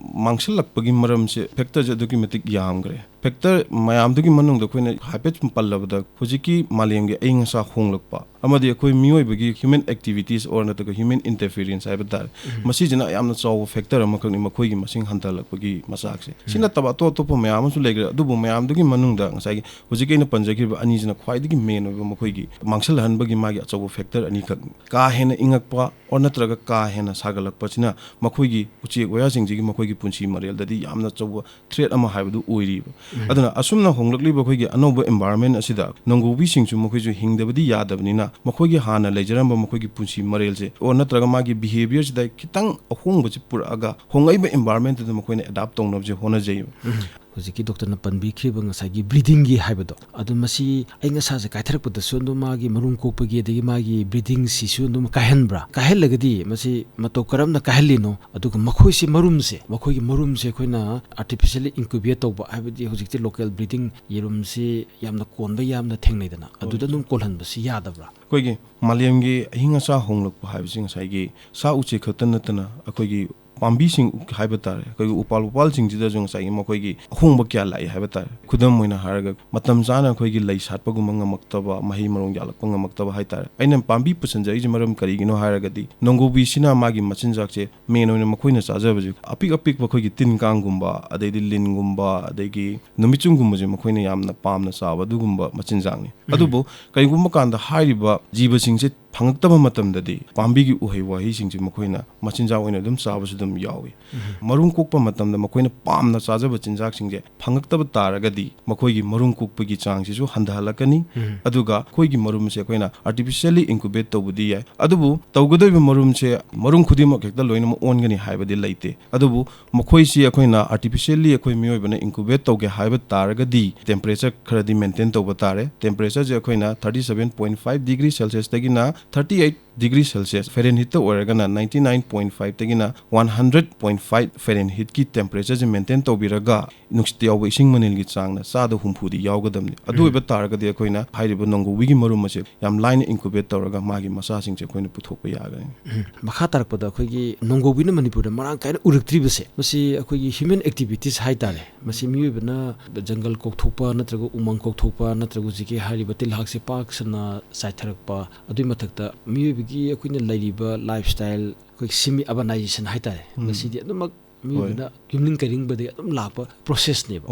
ꯃꯥꯡꯁꯤꯜꯂꯛꯄꯒꯤ ꯃꯔꯝꯁꯦ factor ꯁꯦ ꯑꯗꯨꯛꯀꯤ ꯃꯇꯤꯛ ꯌꯥꯝꯈ꯭ꯔꯦ꯫ Factor ꯃꯌꯥꯝꯗꯨꯒꯤ ꯃꯅꯨꯡꯗ ꯑꯩꯈꯣꯏꯅ ꯍꯥꯏꯐꯦꯠ ꯁꯨꯝ ꯄꯜꯂꯕꯗ, ꯍꯧꯖꯤꯛꯀꯤ ꯃꯥꯂꯦꯝꯒꯤ ꯑꯏꯪ ꯑꯁꯥ ꯍꯣꯡꯂꯛꯄ ꯑꯃꯗꯤ ꯑꯩꯈꯣꯏ ꯃꯤꯑꯣꯏꯕꯒꯤ human activities or ꯅꯠꯇ꯭ꯔꯒ human interference ꯍꯥꯏꯕ ꯇꯥꯔꯦ, ꯎꯝ꯫ ꯃꯁꯤꯁꯤꯅ ꯌꯥꯝꯅ ꯆꯥꯎꯕ factor ꯑꯃꯈꯛꯅꯤ ꯃꯈꯣꯏꯒꯤ ꯃꯁꯤꯡ ꯍꯟꯊꯔꯛꯄꯒꯤ ꯃꯆꯥꯛꯁꯦ꯫ ꯁꯤ ꯎꯝ꯫ ꯅꯠꯇꯕ ꯑꯇꯣꯞ ꯑꯇꯣꯞꯄ ꯃꯌꯥꯝ ꯑꯃꯁꯨ ꯂꯩꯈ꯭ꯔꯦ, ꯑꯗꯨꯕꯨ ꯃꯌꯥꯝꯗꯨꯒꯤ ꯃꯅꯨꯡꯗ ꯉꯁꯥꯏꯒꯤ ꯍꯧꯖꯤꯛ ꯑꯩꯅ ꯄꯟꯖꯈꯤꯕ ꯑꯅꯤꯁꯤꯅ ꯈ꯭ꯋꯥꯏꯗꯒꯤ main ꯑꯣꯏꯕ ꯃꯈꯣꯏꯒꯤ ꯃꯥꯡꯁꯤꯜꯍꯟꯕꯒꯤ ꯃꯥꯒꯤ ꯑꯆꯧꯕ factor ꯑꯅꯤꯈꯛꯅꯤ꯫ ꯀꯥ ꯍꯦꯟꯅ ꯏꯪꯉꯛꯄ or ꯅꯠꯇ꯭ꯔꯒ ꯀꯥ ꯍꯦꯟꯅ ꯁꯥꯒꯠꯂꯛꯄꯁꯤꯅ ꯃꯈꯣꯏꯒꯤ ꯎꯆꯦꯛ ꯋꯥꯌꯥꯁꯤꯡꯁꯤꯒꯤ ꯃꯈꯣꯏꯒꯤ ꯄꯨꯟꯁꯤ ꯃꯔꯦꯜꯗꯗꯤ ꯌꯥꯝꯅ ꯑꯆꯧꯕ threat ꯑꯃ ꯍꯥꯏꯕꯗꯨ ꯑꯣꯏꯔꯤꯕ꯫ ꯎꯝ꯫ ꯑꯗꯨꯅ ꯑꯁꯨꯝꯅ ꯍꯣꯡꯂꯛꯂꯤꯕ ꯑꯩꯈꯣꯏꯒꯤ ꯑꯅꯧꯕ environment ꯑꯁꯤꯗ ꯅꯣꯡꯒꯣꯕꯤꯁꯤꯡꯁꯨ ꯃꯈꯣꯏꯁꯨ ꯍꯤꯡꯗꯕꯗꯤ ꯌꯥꯗꯕꯅꯤꯅ, ꯃꯈꯣꯏꯒꯤ ꯍꯥꯟꯅ ꯂꯩꯖꯔꯝꯕ ꯃꯈꯣꯏꯒꯤ ꯄꯨꯟꯁꯤ ꯃꯔꯦꯜꯁꯦ or ꯅꯠꯇ꯭ꯔꯒ ꯃꯥꯒꯤ behaviour ꯁꯤꯗ ꯈꯤꯇꯪ ꯑꯍꯣꯡꯕꯁꯤ ꯄꯨꯔꯛꯑꯒ ꯍꯣꯡꯂꯛꯏꯕ environment ꯇꯨꯗ ꯃꯈꯣꯏꯅ adapt ꯇꯧꯅꯕꯁꯦ ꯍꯣꯠꯅꯖꯩꯕ꯫ ꯎꯝ꯫ ꯍꯧꯖꯤꯛꯀꯤ ꯗꯣꯛꯇꯔꯅ ꯄꯟꯕꯤꯈ꯭ꯔꯤꯕ ꯉꯁꯥꯏꯒꯤ ꯕ꯭ꯔꯤꯗꯤꯡꯒꯤ ꯍꯥꯏꯕꯗꯣ, ꯑꯗꯨ ꯃꯁꯤ ꯑꯏꯪ ꯑꯁꯥꯁꯦ ꯀꯥꯏꯊꯔꯛꯄꯗꯁꯨ ꯑꯗꯨꯝ ꯃꯥꯒꯤ ꯃꯔꯨꯝ ꯀꯣꯛꯄꯒꯤ ꯑꯗꯒꯤ ꯃꯥꯒꯤ ꯕ꯭ꯔꯤꯗꯤꯡꯁꯤꯁꯨ ꯑꯗꯨꯝ ꯀꯥꯏꯍꯟꯕ꯭ꯔꯥ? ꯀꯥꯏꯍꯜꯂꯒꯗꯤ ꯃꯁꯤ ꯃꯇꯧ ꯀꯔꯝꯅ ꯀꯥꯏꯍꯜꯂꯤꯅꯣ? ꯑꯗꯨꯒ ꯃꯈꯣꯏꯁꯤ ꯃꯔꯨꯝꯁꯦ, ꯃꯈꯣꯏꯒꯤ ꯃꯔꯨꯝꯁꯦ ꯑꯩꯈꯣꯏꯅ artificially incubate ꯇꯧꯕ, ꯍꯥꯏꯕꯗꯤ ꯍꯧꯖꯤꯛꯇꯤ local breeding ꯌꯦꯔꯨꯝꯁꯤ ꯌꯥꯝꯅ ꯀꯣꯟꯕ ꯌꯥꯝꯅ ꯊꯦꯡꯅꯩꯗꯅ, ꯑꯗꯨꯗ ꯑꯗꯨꯝ ꯀꯣꯜꯍꯟꯕꯁꯤ ꯌꯥꯗꯕ꯭ꯔꯥ? ꯑꯩꯈꯣꯏꯒꯤ ꯃꯥꯂꯦꯝꯒꯤ ꯑꯏꯪ ꯑꯁꯥ ꯍꯣꯡꯂꯛꯄ ꯍꯥꯏꯕꯁꯤ ꯉꯁꯥꯏꯒꯤ ꯁꯥ ꯎꯆꯦꯛ ꯈꯛꯇ ꯅꯠꯇꯅ ꯑꯩꯈꯣꯏꯒꯤ ꯄꯥꯝꯕꯤꯁꯤꯡ ꯍꯥꯏꯕ ꯇꯥꯔꯦ, ꯑꯩꯈꯣꯏꯒꯤ ꯎꯄꯥꯜ ꯋꯥꯄꯥꯜꯁꯤꯡꯁꯤꯗꯁꯨ ꯉꯁꯥꯏꯒꯤ ꯃꯈꯣꯏꯒꯤ ꯑꯍꯣꯡꯕ ꯀꯌꯥ ꯂꯥꯛꯏ ꯍꯥꯏꯕ ꯇꯥꯔꯦ꯫ ꯈꯨꯗꯝ ꯑꯣꯏꯅ ꯍꯥꯏꯔꯒ, ꯃꯇꯝ ꯆꯥꯅ ꯑꯩꯈꯣꯏꯒꯤ ꯂꯩ ꯁꯥꯠꯄꯒꯨꯝꯕ ꯉꯝꯃꯛꯇꯕ, ꯃꯍꯩ ꯃꯔꯣꯡ ꯌꯥꯜꯂꯛꯄ ꯉꯝꯃꯛꯇꯕ ꯍꯥꯏ ꯇꯥꯔꯦ꯫ ꯑꯩꯅ ꯄꯥꯝꯕꯤ ꯄꯨꯁꯟꯖꯔꯤꯁꯦ ꯃꯔꯝ ꯀꯔꯤꯒꯤꯅꯣ ꯍꯥꯏꯔꯒꯗꯤ, ꯅꯣꯡꯒꯧꯕꯤꯁꯤꯅ ꯃꯥꯒꯤ ꯃꯆꯤꯟꯖꯥꯛꯁꯦ main ꯑꯣꯏꯅ ꯃꯈꯣꯏꯅ ꯆꯥꯖꯕꯁꯦ ꯑꯄꯤꯛ ꯑꯄꯤꯛꯄ ꯑꯩꯈꯣꯏꯒꯤ ꯇꯤꯟ ꯀꯥꯡꯒꯨꯝꯕ, ꯑꯗꯩꯗꯤ ꯂꯤꯟꯒꯨꯝꯕ, ꯑꯗꯒꯤ ꯅꯨꯃꯤꯠꯆꯨꯝꯒꯨꯝꯕꯁꯦ ꯃꯈꯣꯏꯅ ꯌꯥꯝꯅ ꯄꯥꯝꯅ ꯆꯥꯕ ꯑꯗꯨꯒꯨꯝꯕ ꯃꯆꯤꯟꯖꯥꯛꯅꯤ꯫ ꯑꯗꯨꯕꯨ ꯀꯔꯤꯒꯨꯝꯕ ꯀꯥꯟꯗ ꯍꯥꯏꯔꯤꯕ ꯖꯤꯕꯁꯤꯡꯁꯦ ꯐꯪꯉꯛꯇꯕ ꯃꯇꯝꯗꯗꯤ ꯄꯥꯝꯕꯤꯒꯤ ꯎꯍꯩ ꯋꯥꯍꯩꯁꯤꯡꯁꯦ ꯃꯈꯣꯏꯅ ꯃꯆꯤꯟꯖꯥꯛ ꯑꯣꯏꯅ ꯑꯗꯨꯝ ꯆꯥꯕꯁꯨ ꯑꯗꯨꯝ ꯌꯥꯎꯏ꯫ ꯃꯔꯨꯝ ꯀꯣꯛꯄ ꯃꯇꯝꯗ ꯃꯈꯣꯏꯅ ꯄꯥꯝꯅ ꯆꯥꯖꯕ ꯆꯤꯟꯖꯥꯛꯁꯤꯡꯁꯦ ꯐꯪꯉꯛꯇꯕ ꯇꯥꯔꯒꯗꯤ ꯃꯈꯣꯏꯒꯤ ꯃꯔꯨꯝ ꯀꯣꯛꯄꯒꯤ ꯆꯥꯡꯁꯤꯁꯨ ꯍꯟꯊꯍꯜꯂꯛꯀꯅꯤ꯫ ꯑꯗꯨꯒ ꯑꯩꯈꯣꯏꯒꯤ ꯃꯔꯨꯝꯁꯦ ꯑꯩꯈꯣꯏꯅ artificially incubate ꯇꯧꯕꯗꯤ ꯌꯥꯏ, ꯑꯗꯨꯕꯨ ꯇꯧꯒꯗꯧꯔꯤꯕ ꯃꯔꯨꯝꯁꯦ ꯃꯔꯨꯝ ꯈꯨꯗꯤꯡꯃꯛ ꯍꯦꯛꯇ ꯂꯣꯏꯅꯃꯛ ꯑꯣꯟꯒꯅꯤ ꯍꯥꯏꯕꯗꯤ ꯂꯩꯇꯦ꯫ ꯑꯗꯨꯕꯨ ꯃꯈꯣꯏꯁꯤ ꯑꯩꯈꯣꯏꯅ artificially ꯑꯩꯈꯣꯏ ꯃꯤꯑꯣꯏꯕꯅ incubate ꯇꯧꯒꯦ ꯍꯥꯏꯕ ꯇꯥꯔꯒꯗꯤ temperature ꯈꯔꯗꯤ maintain ꯇꯧꯕ ꯇꯥꯔꯦ꯫ Temperatureꯁꯦ ꯑꯩꯈꯣꯏꯅ thirty seven point five degree Celsiusꯇꯒꯤꯅ thirty eight degree Celsius, Fahrenheitꯇ ꯑꯣꯏꯔꯒꯅ ninety nine point fiveꯇꯒꯤꯅ one hundred point five Fahrenheitꯀꯤ temperatureꯁꯦ maintain ꯇꯧꯕꯤꯔꯒ ꯅꯨꯡꯁꯤꯠꯇ ꯌꯥꯎꯕ ꯏꯁꯤꯡ ꯃꯅꯤꯜꯒꯤ ꯆꯥꯡꯅ ꯆꯥꯗ ꯍꯨꯝꯐꯨꯗꯤ ꯌꯥꯎꯒꯗꯕꯅꯤ꯫ ꯑꯗꯨ ꯑꯣꯏꯕ ꯇꯥꯔꯒꯗꯤ ꯑꯩꯈꯣꯏꯅ ꯍꯥꯏꯔꯤꯕ ꯅꯣꯡꯒꯧꯕꯤꯒꯤ ꯃꯔꯨꯝ ꯑꯁꯦ ꯌꯥꯝ ꯂꯥꯏꯅ incubate ꯇꯧꯔꯒ ꯃꯥꯒꯤ ꯃꯆꯥꯁꯤꯡꯁꯦ ꯑꯩꯈꯣꯏꯅ ꯄꯨꯊꯣꯛꯄ ꯌꯥꯒꯅꯤ꯫ ꯃꯈꯥ ꯇꯥꯔꯛꯄꯗ ꯑꯩꯈꯣꯏꯒꯤ ꯅꯣꯡꯒꯧꯕꯤꯅ ꯃꯅꯤꯄꯨꯔꯗ ꯃꯔꯥꯡ ꯀꯥꯏꯅ ꯎꯔꯛꯇ꯭ꯔꯤꯕꯁꯦ, ꯃꯁꯤ ꯑꯩꯈꯣꯏꯒꯤ human activities ꯍꯥꯏ ꯇꯥꯔꯦ꯫ ꯃꯁꯤ ꯃꯤꯑꯣꯏꯕꯅ ꯖꯪꯒꯜ ꯀꯣꯛꯊꯣꯛꯄ ꯅꯠꯇ꯭ꯔꯒ ꯎꯃꯪ ꯀꯣꯛꯊꯣꯛꯄ ꯅꯠꯇ꯭ꯔꯒ ꯍꯧꯖꯤꯛꯀꯤ ꯍꯥꯏꯔꯤꯕ ꯇꯤꯜꯍꯥꯛꯁꯦ ꯄꯥꯛ ꯁꯟꯅ ꯆꯥꯏꯊꯔꯛꯄ, ꯑꯗꯨꯒꯤ ꯃꯊꯛꯇ ꯃꯤꯑꯣꯏꯕꯒꯤ ꯑꯩꯈꯣꯏꯅ ꯂꯩꯔꯤꯕ lifestyle, ꯑꯩꯈꯣꯏꯒꯤ semi urbanization ꯍꯥꯏ ꯇꯥꯔꯦ, ꯃꯁꯤꯗꯤ ꯑꯗꯨꯃꯛ ꯃꯤꯑꯣꯏꯕꯅ ꯌꯨꯝꯅꯤꯡ ꯀꯩꯔꯤꯡꯕꯗꯒꯤ ꯑꯗꯨꯝ ꯂꯥꯛꯄ processꯅꯦꯕ꯫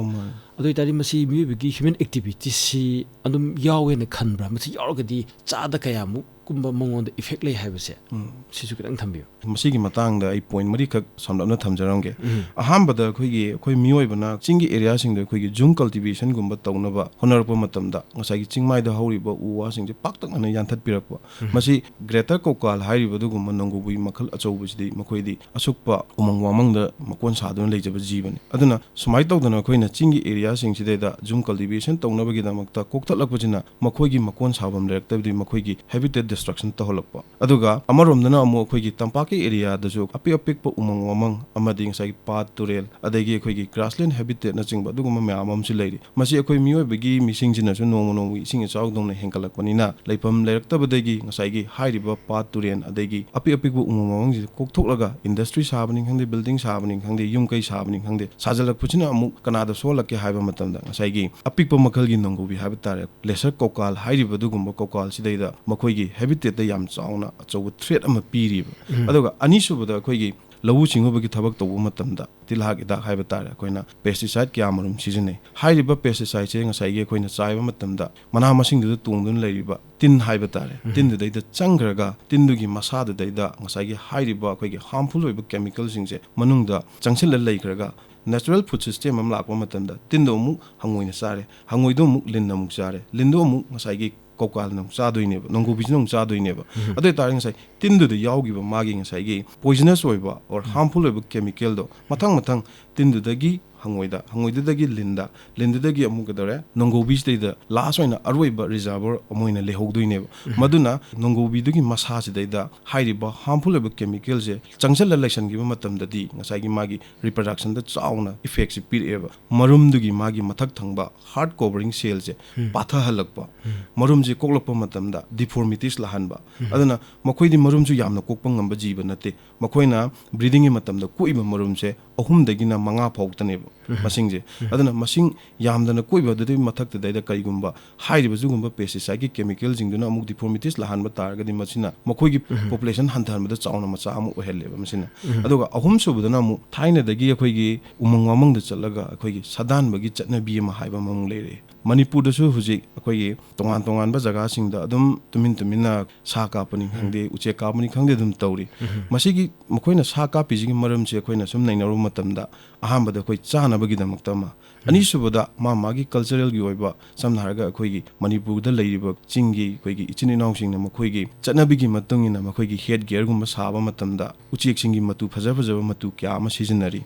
ꯑꯗꯨ ꯑꯣꯏꯇꯥꯔꯗꯤ ꯃꯁꯤ ꯃꯤꯑꯣꯏꯕꯒꯤ human activitiesꯁꯤ ꯑꯗꯨꯝ ꯌꯥꯎꯋꯦꯅ ꯈꯟꯕ꯭ꯔꯥ? ꯃꯁꯤ ꯌꯥꯎꯔꯒꯗꯤ ꯆꯥꯗ ꯀꯌꯥꯃꯨꯛ ꯀꯨꯝꯕ ꯃꯉꯣꯟꯗ effect ꯂꯩ ꯍꯥꯏꯕꯁꯦ, ꯎꯝ꯫ ꯁꯤꯁꯨ ꯈꯤꯇꯪ ꯊꯝꯕꯤꯌꯨ꯫ ꯃꯁꯤꯒꯤ ꯃꯇꯥꯡꯗ ꯑꯩ point ꯃꯔꯤꯈꯛ ꯁꯝꯂꯞꯅ ꯊꯝꯖꯔꯝꯒꯦ꯫ ꯎꯝ꯫ ꯑꯍꯥꯟꯕꯗ ꯑꯩꯈꯣꯏꯒꯤ, ꯑꯩꯈꯣꯏ ꯃꯤꯑꯣꯏꯕꯅ ꯆꯤꯡꯒꯤ areaꯁꯤꯡꯗ ꯑꯩꯈꯣꯏꯒꯤ ꯖꯨꯝ cultivationꯒꯨꯝꯕ ꯇꯧꯅꯕ ꯍꯣꯠꯅꯔꯛꯄ ꯃꯇꯝꯗ ꯉꯁꯥꯏꯒꯤ ꯆꯤꯡꯃꯥꯏꯗ ꯍꯧꯔꯤꯕ ꯎ ꯋꯥꯁꯤꯡꯁꯦ ꯄꯥꯛꯇꯛꯅꯅ ꯌꯥꯟꯊꯠꯄꯤꯔꯛꯄ꯫ ꯎꯝ꯫ ꯃꯁꯤ greater ꯀꯧꯀꯥꯜ ꯍꯥꯏꯔꯤꯕ ꯑꯗꯨꯒꯨꯝꯕ ꯅꯣꯡꯒꯧꯕꯤ ꯃꯈꯜ ꯑꯆꯧꯕꯁꯤꯗꯤ ꯃꯈꯣꯏꯗꯤ ꯑꯁꯨꯛꯄ ꯎꯃꯪ ꯋꯥꯃꯪꯗ ꯃꯀꯣꯟ ꯁꯥꯗꯨꯅ ꯂꯩꯖꯕ ꯖꯤꯕꯅꯤ꯫ ꯑꯗꯨꯅ ꯁꯨꯃꯥꯏꯅ ꯇꯧꯗꯅ ꯑꯩꯈꯣꯏꯅ ꯆꯤꯡꯒꯤ areaꯁꯤꯡꯁꯤꯗꯩꯗ ꯖꯨꯝ cultivation ꯇꯧꯅꯕꯒꯤꯗꯃꯛꯇ ꯀꯣꯛꯊꯠꯂꯛꯄꯁꯤꯅ ꯃꯈꯣꯏꯒꯤ ꯃꯀꯣꯟ ꯁꯥꯐꯝ ꯂꯩꯔꯛꯇꯕꯗꯤ ꯃꯈꯣꯏꯒꯤ habitat destruction ꯇꯧꯍꯜꯂꯛꯄ꯫ ꯑꯗꯨꯒ ꯑꯃꯔꯣꯝꯗꯅ ꯑꯃꯨꯛ ꯑꯩꯈꯣꯏꯒꯤ ꯇꯝꯄꯥꯛꯀꯤ areaꯗꯁꯨ ꯑꯄꯤꯛ ꯑꯄꯤꯛꯄ ꯎꯃꯪ ꯋꯥꯃꯪ ꯑꯃꯗꯤ ꯉꯁꯥꯏꯒꯤ ꯄꯥꯠ ꯇꯨꯔꯦꯜ ꯑꯗꯒꯤ ꯑꯩꯈꯣꯏꯒꯤ grassland habitatꯅꯆꯤꯡꯕ ꯑꯗꯨꯒꯨꯝꯕ ꯃꯌꯥꯝ ꯑꯃꯁꯨ ꯂꯩꯔꯤ꯫ ꯃꯁꯤ ꯑꯩꯈꯣꯏ ꯃꯤꯑꯣꯏꯕꯒꯤ ꯃꯤꯁꯤꯡꯁꯤꯅꯁꯨ ꯅꯣꯡꯃ ꯅꯣꯡꯃꯒꯤ ꯏꯁꯤꯡ ꯏꯆꯥꯎꯗꯧꯅ ꯍꯦꯟꯒꯠꯂꯛꯄꯅꯤꯅ ꯂꯩꯐꯝ ꯂꯩꯔꯛꯇꯕꯗꯒꯤ ꯉꯁꯥꯏꯒꯤ ꯍꯥꯏꯔꯤꯕ ꯄꯥꯠ ꯇꯨꯔꯦꯜ ꯑꯗꯒꯤ ꯑꯄꯤꯛ ꯑꯄꯤꯛꯄ ꯎꯃꯪ ꯋꯥꯃꯪꯁꯤꯡꯁꯦ ꯀꯣꯛꯊꯣꯛꯂꯒ industry ꯁꯥꯕꯅꯤ ꯈꯪꯗꯦ, building ꯁꯥꯕꯅꯤ ꯈꯪꯗꯦ, ꯌꯨꯝ ꯀꯩ ꯁꯥꯕꯅꯤ ꯈꯪꯗꯦ, ꯁꯥꯖꯜꯂꯛꯄꯁꯤꯅ ꯑꯃꯨꯛ ꯀꯅꯥꯗ ꯁꯣꯛꯍꯜꯂꯛꯀꯦ ꯍꯥꯏꯕ ꯃꯇꯝꯗ ꯉꯁꯥꯏꯒꯤ ꯑꯄꯤꯛꯄ ꯃꯈꯜꯒꯤ ꯅꯣꯡꯒꯧꯕꯤ ꯍꯥꯏꯕ ꯇꯥꯔꯦ, lesser ꯀꯧꯀꯥꯜ ꯍꯥꯏꯔꯤꯕ ꯑꯗꯨꯒꯨꯝꯕ ꯀꯧꯀꯥꯜꯁꯤꯗꯩꯗ ꯃꯈꯣꯏꯒꯤ habitatꯇ ꯌꯥꯝ ꯆꯥꯎꯅ ꯑꯆꯧꯕ threat ꯑꯃ ꯄꯤꯔꯤꯕ꯫ ꯎꯝ꯫ ꯑꯗꯨꯒ ꯑꯅꯤꯁꯨꯕꯗ ꯑꯩꯈꯣꯏꯒꯤ ꯂꯧꯎ ꯁꯤꯡꯎꯕꯒꯤ ꯊꯕꯛ ꯇꯧꯕ ꯃꯇꯝꯗ ꯇꯤꯜꯍꯥꯠ ꯍꯤꯗꯥꯛ ꯍꯥꯏꯕ ꯇꯥꯔꯦ, ꯑꯩꯈꯣꯏꯅ pesticide ꯀꯌꯥ ꯃꯔꯨꯝ ꯁꯤꯖꯤꯟꯅꯩ꯫ ꯍꯥꯏꯔꯤꯕ pesticideꯁꯦ ꯉꯁꯥꯏꯒꯤ ꯑꯩꯈꯣꯏꯅ ꯆꯥꯏꯕ ꯃꯇꯝꯗ ꯃꯅꯥ ꯃꯁꯤꯡꯗꯨꯗ ꯇꯣꯡꯗꯨꯅ ꯂꯩꯔꯤꯕ ꯇꯤꯟ ꯍꯥꯏꯕ ꯇꯥꯔꯦ, ꯎꯝ꯫ ꯇꯤꯟꯗꯨꯗꯩꯗ ꯆꯪꯈ꯭ꯔꯒ ꯇꯤꯟꯗꯨꯒꯤ ꯃꯁꯥꯗꯨꯗꯩꯗ ꯉꯁꯥꯏꯒꯤ ꯍꯥꯏꯔꯤꯕ ꯑꯩꯈꯣꯏꯒꯤ harmful ꯑꯣꯏꯕ chemicalꯁꯤꯡꯁꯦ ꯃꯅꯨꯡꯗ ꯆꯪꯁꯤꯜꯂ ꯂꯩꯈ꯭ꯔꯒ natural food system ꯑꯃ ꯂꯥꯛꯄ ꯃꯇꯝꯗ ꯇꯤꯟꯗꯣ ꯑꯃꯨꯛ ꯍꯪꯉꯣꯏꯅ ꯆꯥꯔꯦ, ꯍꯪꯉꯣꯏꯗꯣ ꯑꯃꯨꯛ ꯂꯤꯟꯅ ꯑꯃꯨꯛ ꯆꯥꯔꯦ, ꯂꯤꯟꯗꯣ ꯑꯃꯨꯛ ꯉꯁꯥꯏꯒꯤ ꯀꯧꯀꯥꯜꯅ ꯑꯃꯨꯛ ꯆꯥꯗꯣꯏꯅꯦꯕ, ꯅꯣꯡꯒꯧꯕꯤꯁꯤꯅ ꯑꯃꯨꯛ ꯆꯥꯗꯣꯏꯅꯦꯕ꯫ ꯎꯝ꯫ ꯑꯗꯨ ꯑꯣꯏꯇꯥꯔꯗꯤ ꯉꯁꯥꯏ ꯇꯤꯟꯗꯨꯗ ꯌꯥꯎꯈꯤꯕ ꯃꯥꯒꯤ ꯉꯁꯥꯏꯒꯤ poisonous ꯑꯣꯏꯕ or ꯎꯝ꯫ harmful ꯑꯣꯏꯕ chemicalꯗꯣ ꯃꯊꯪ ꯃꯊꯪ ꯇꯤꯟꯗꯨꯗꯒꯤ ꯍꯪꯉꯣꯏꯗ, ꯍꯪꯉꯣꯏꯗꯨꯗꯒꯤ ꯂꯤꯟꯗ, ꯂꯤꯟꯗꯨꯗꯒꯤ ꯑꯃꯨꯛ ꯀꯩꯗꯧꯔꯦ, ꯅꯣꯡꯒꯧꯕꯤꯁꯤꯗꯩꯗ last ꯑꯣꯏꯅ ꯑꯔꯣꯏꯕ reservoir ꯑꯃ ꯑꯣꯏꯅ ꯂꯩꯍꯧꯗꯣꯏꯅꯦꯕ꯫ ꯎꯝ꯫ ꯃꯗꯨꯅ ꯅꯣꯡꯒꯧꯕꯤꯗꯨꯒꯤ ꯃꯁꯥꯁꯤꯗꯩꯗ ꯍꯥꯏꯔꯤꯕ harmful ꯑꯣꯏꯕ chemicalꯁꯦ ꯆꯪꯁꯤꯜꯂ ꯂꯩꯁꯟꯈꯤꯕ ꯃꯇꯝꯗꯗꯤ ꯉꯁꯥꯏꯒꯤ ꯃꯥꯒꯤ reproductionꯗ ꯆꯥꯎꯅ effectꯁꯦ ꯄꯤꯔꯛꯑꯦꯕ꯫ ꯃꯔꯨꯝꯗꯨꯒꯤ ꯃꯥꯒꯤ ꯃꯊꯛ ꯊꯪꯕ heart covering cellꯁꯦ ꯎꯝ꯫ ꯄꯥꯊꯍꯜꯂꯛꯄ, ꯎꯝ꯫ ꯃꯔꯨꯝꯁꯦ ꯀꯣꯛꯂꯛꯄ ꯃꯇꯝꯗ deformities ꯂꯥꯛꯍꯟꯕ꯫ ꯎꯝ꯫ ꯑꯗꯨꯅ ꯃꯈꯣꯏꯗꯤ ꯃꯔꯨꯝꯁꯨ ꯌꯥꯝꯅ ꯀꯣꯛꯄ ꯉꯝꯕ ꯖꯤꯕ ꯅꯠꯇꯦ꯫ ꯃꯈꯣꯏꯅ breedingꯒꯤ ꯃꯇꯝꯗ ꯀꯣꯛꯏꯕ ꯃꯔꯨꯝꯁꯦ ꯑꯍꯨꯝꯗꯒꯤꯅ ꯃꯉꯥ ꯐꯥꯎꯇꯅꯦꯕ꯫ ꯃꯁꯤꯡꯁꯦ꯫ ꯑꯗꯨꯅ ꯃꯁꯤꯡ ꯌꯥꯝꯗꯅ ꯀꯣꯏꯕ ꯑꯗꯨꯗꯩ ꯃꯊꯛꯇꯨꯗꯩꯗ ꯀꯔꯤꯒꯨꯝꯕ ꯍꯥꯏꯔꯤꯕ ꯁꯤꯒꯨꯝꯕ pesticidesꯀꯤ chemicalꯁꯤꯡꯗꯨꯅ ꯑꯃꯨꯛ deformitiesꯂꯥꯛꯍꯟꯕ ꯇꯥꯔꯒꯗꯤ ꯃꯁꯤꯅ ꯃꯈꯣꯏꯒꯤ populationꯍꯟꯊꯍꯟꯕꯗ ꯆꯥꯎꯅ ꯃꯆꯥ ꯑꯃ ꯑꯣꯏꯍꯜꯂꯦꯕ ꯃꯁꯤꯅ꯫ ꯑꯗꯨꯒ ꯑꯍꯨꯝꯁꯨꯕꯗꯅ ꯑꯃꯨꯛ ꯊꯥꯏꯅꯗꯒꯤ ꯑꯩꯈꯣꯏꯒꯤ ꯎꯃꯪ ꯋꯥꯃꯪꯗ ꯆꯠꯂꯒ ꯑꯩꯈꯣꯏꯒꯤ ꯁꯥꯗꯥꯟꯕꯒꯤ ꯆꯠꯅꯕꯤ ꯑꯃ ꯍꯥꯏꯕ ꯑꯃꯃꯨꯛ ꯂꯩꯔꯛꯑꯦ꯫ ꯃꯅꯤꯄꯨꯔꯗꯁꯨ ꯍꯧꯖꯤꯛ ꯑꯩꯈꯣꯏꯒꯤ ꯇꯣꯉꯥꯟ ꯇꯣꯉꯥꯟꯕ ꯖꯒꯥꯁꯤꯡꯗ ꯑꯗꯨꯝ ꯇꯨꯃꯤꯟ ꯇꯨꯃꯤꯟꯅ ꯁꯥ ꯀꯥꯞꯄꯅꯤ ꯈꯪꯗꯦ, ꯎꯆꯦꯛ ꯀꯥꯞꯄꯅꯤ ꯈꯪꯗꯦ ꯑꯗꯨꯝ ꯇꯧꯔꯤ꯫ ꯃꯁꯤꯒꯤ ꯃꯈꯣꯏꯅ ꯁꯥ ꯀꯥꯞꯄꯤꯁꯤꯒꯤ ꯃꯔꯝꯁꯦ ꯑꯩꯈꯣꯏꯅ ꯁꯨꯝ ꯅꯩꯅꯔꯨꯕ ꯃꯇꯝꯗ ꯑꯍꯥꯟꯕꯗ ꯑꯩꯈꯣꯏ ꯆꯥꯅꯕꯒꯤꯗꯃꯛꯇ ꯑꯃ, ꯑꯅꯤꯁꯨꯕꯗ ꯃꯥ ꯃꯥꯒꯤ culturalꯒꯤ ꯑꯣꯏꯕ, ꯁꯝꯅ ꯍꯥꯏꯔꯒ ꯑꯩꯈꯣꯏꯒꯤ ꯃꯅꯤꯄꯨꯔꯗ ꯂꯩꯔꯤꯕ ꯆꯤꯡꯒꯤ ꯑꯩꯈꯣꯏꯒꯤ ꯏꯆꯤꯟ ꯏꯅꯥꯎꯁꯤꯡꯅ ꯃꯈꯣꯏꯒꯤ ꯆꯠꯅꯕꯤꯒꯤ ꯃꯇꯨꯡ ꯏꯟꯅ ꯃꯈꯣꯏꯒꯤ head gearꯒꯨꯝꯕ ꯁꯥꯕ ꯃꯇꯝꯗ ꯎꯆꯦꯛꯁꯤꯡꯒꯤ ꯃꯇꯨ ꯐꯖ ꯐꯖꯕ ꯃꯇꯨ ꯀꯌꯥ ꯑꯃ ꯁꯤꯖꯤꯟꯅꯔꯤ꯫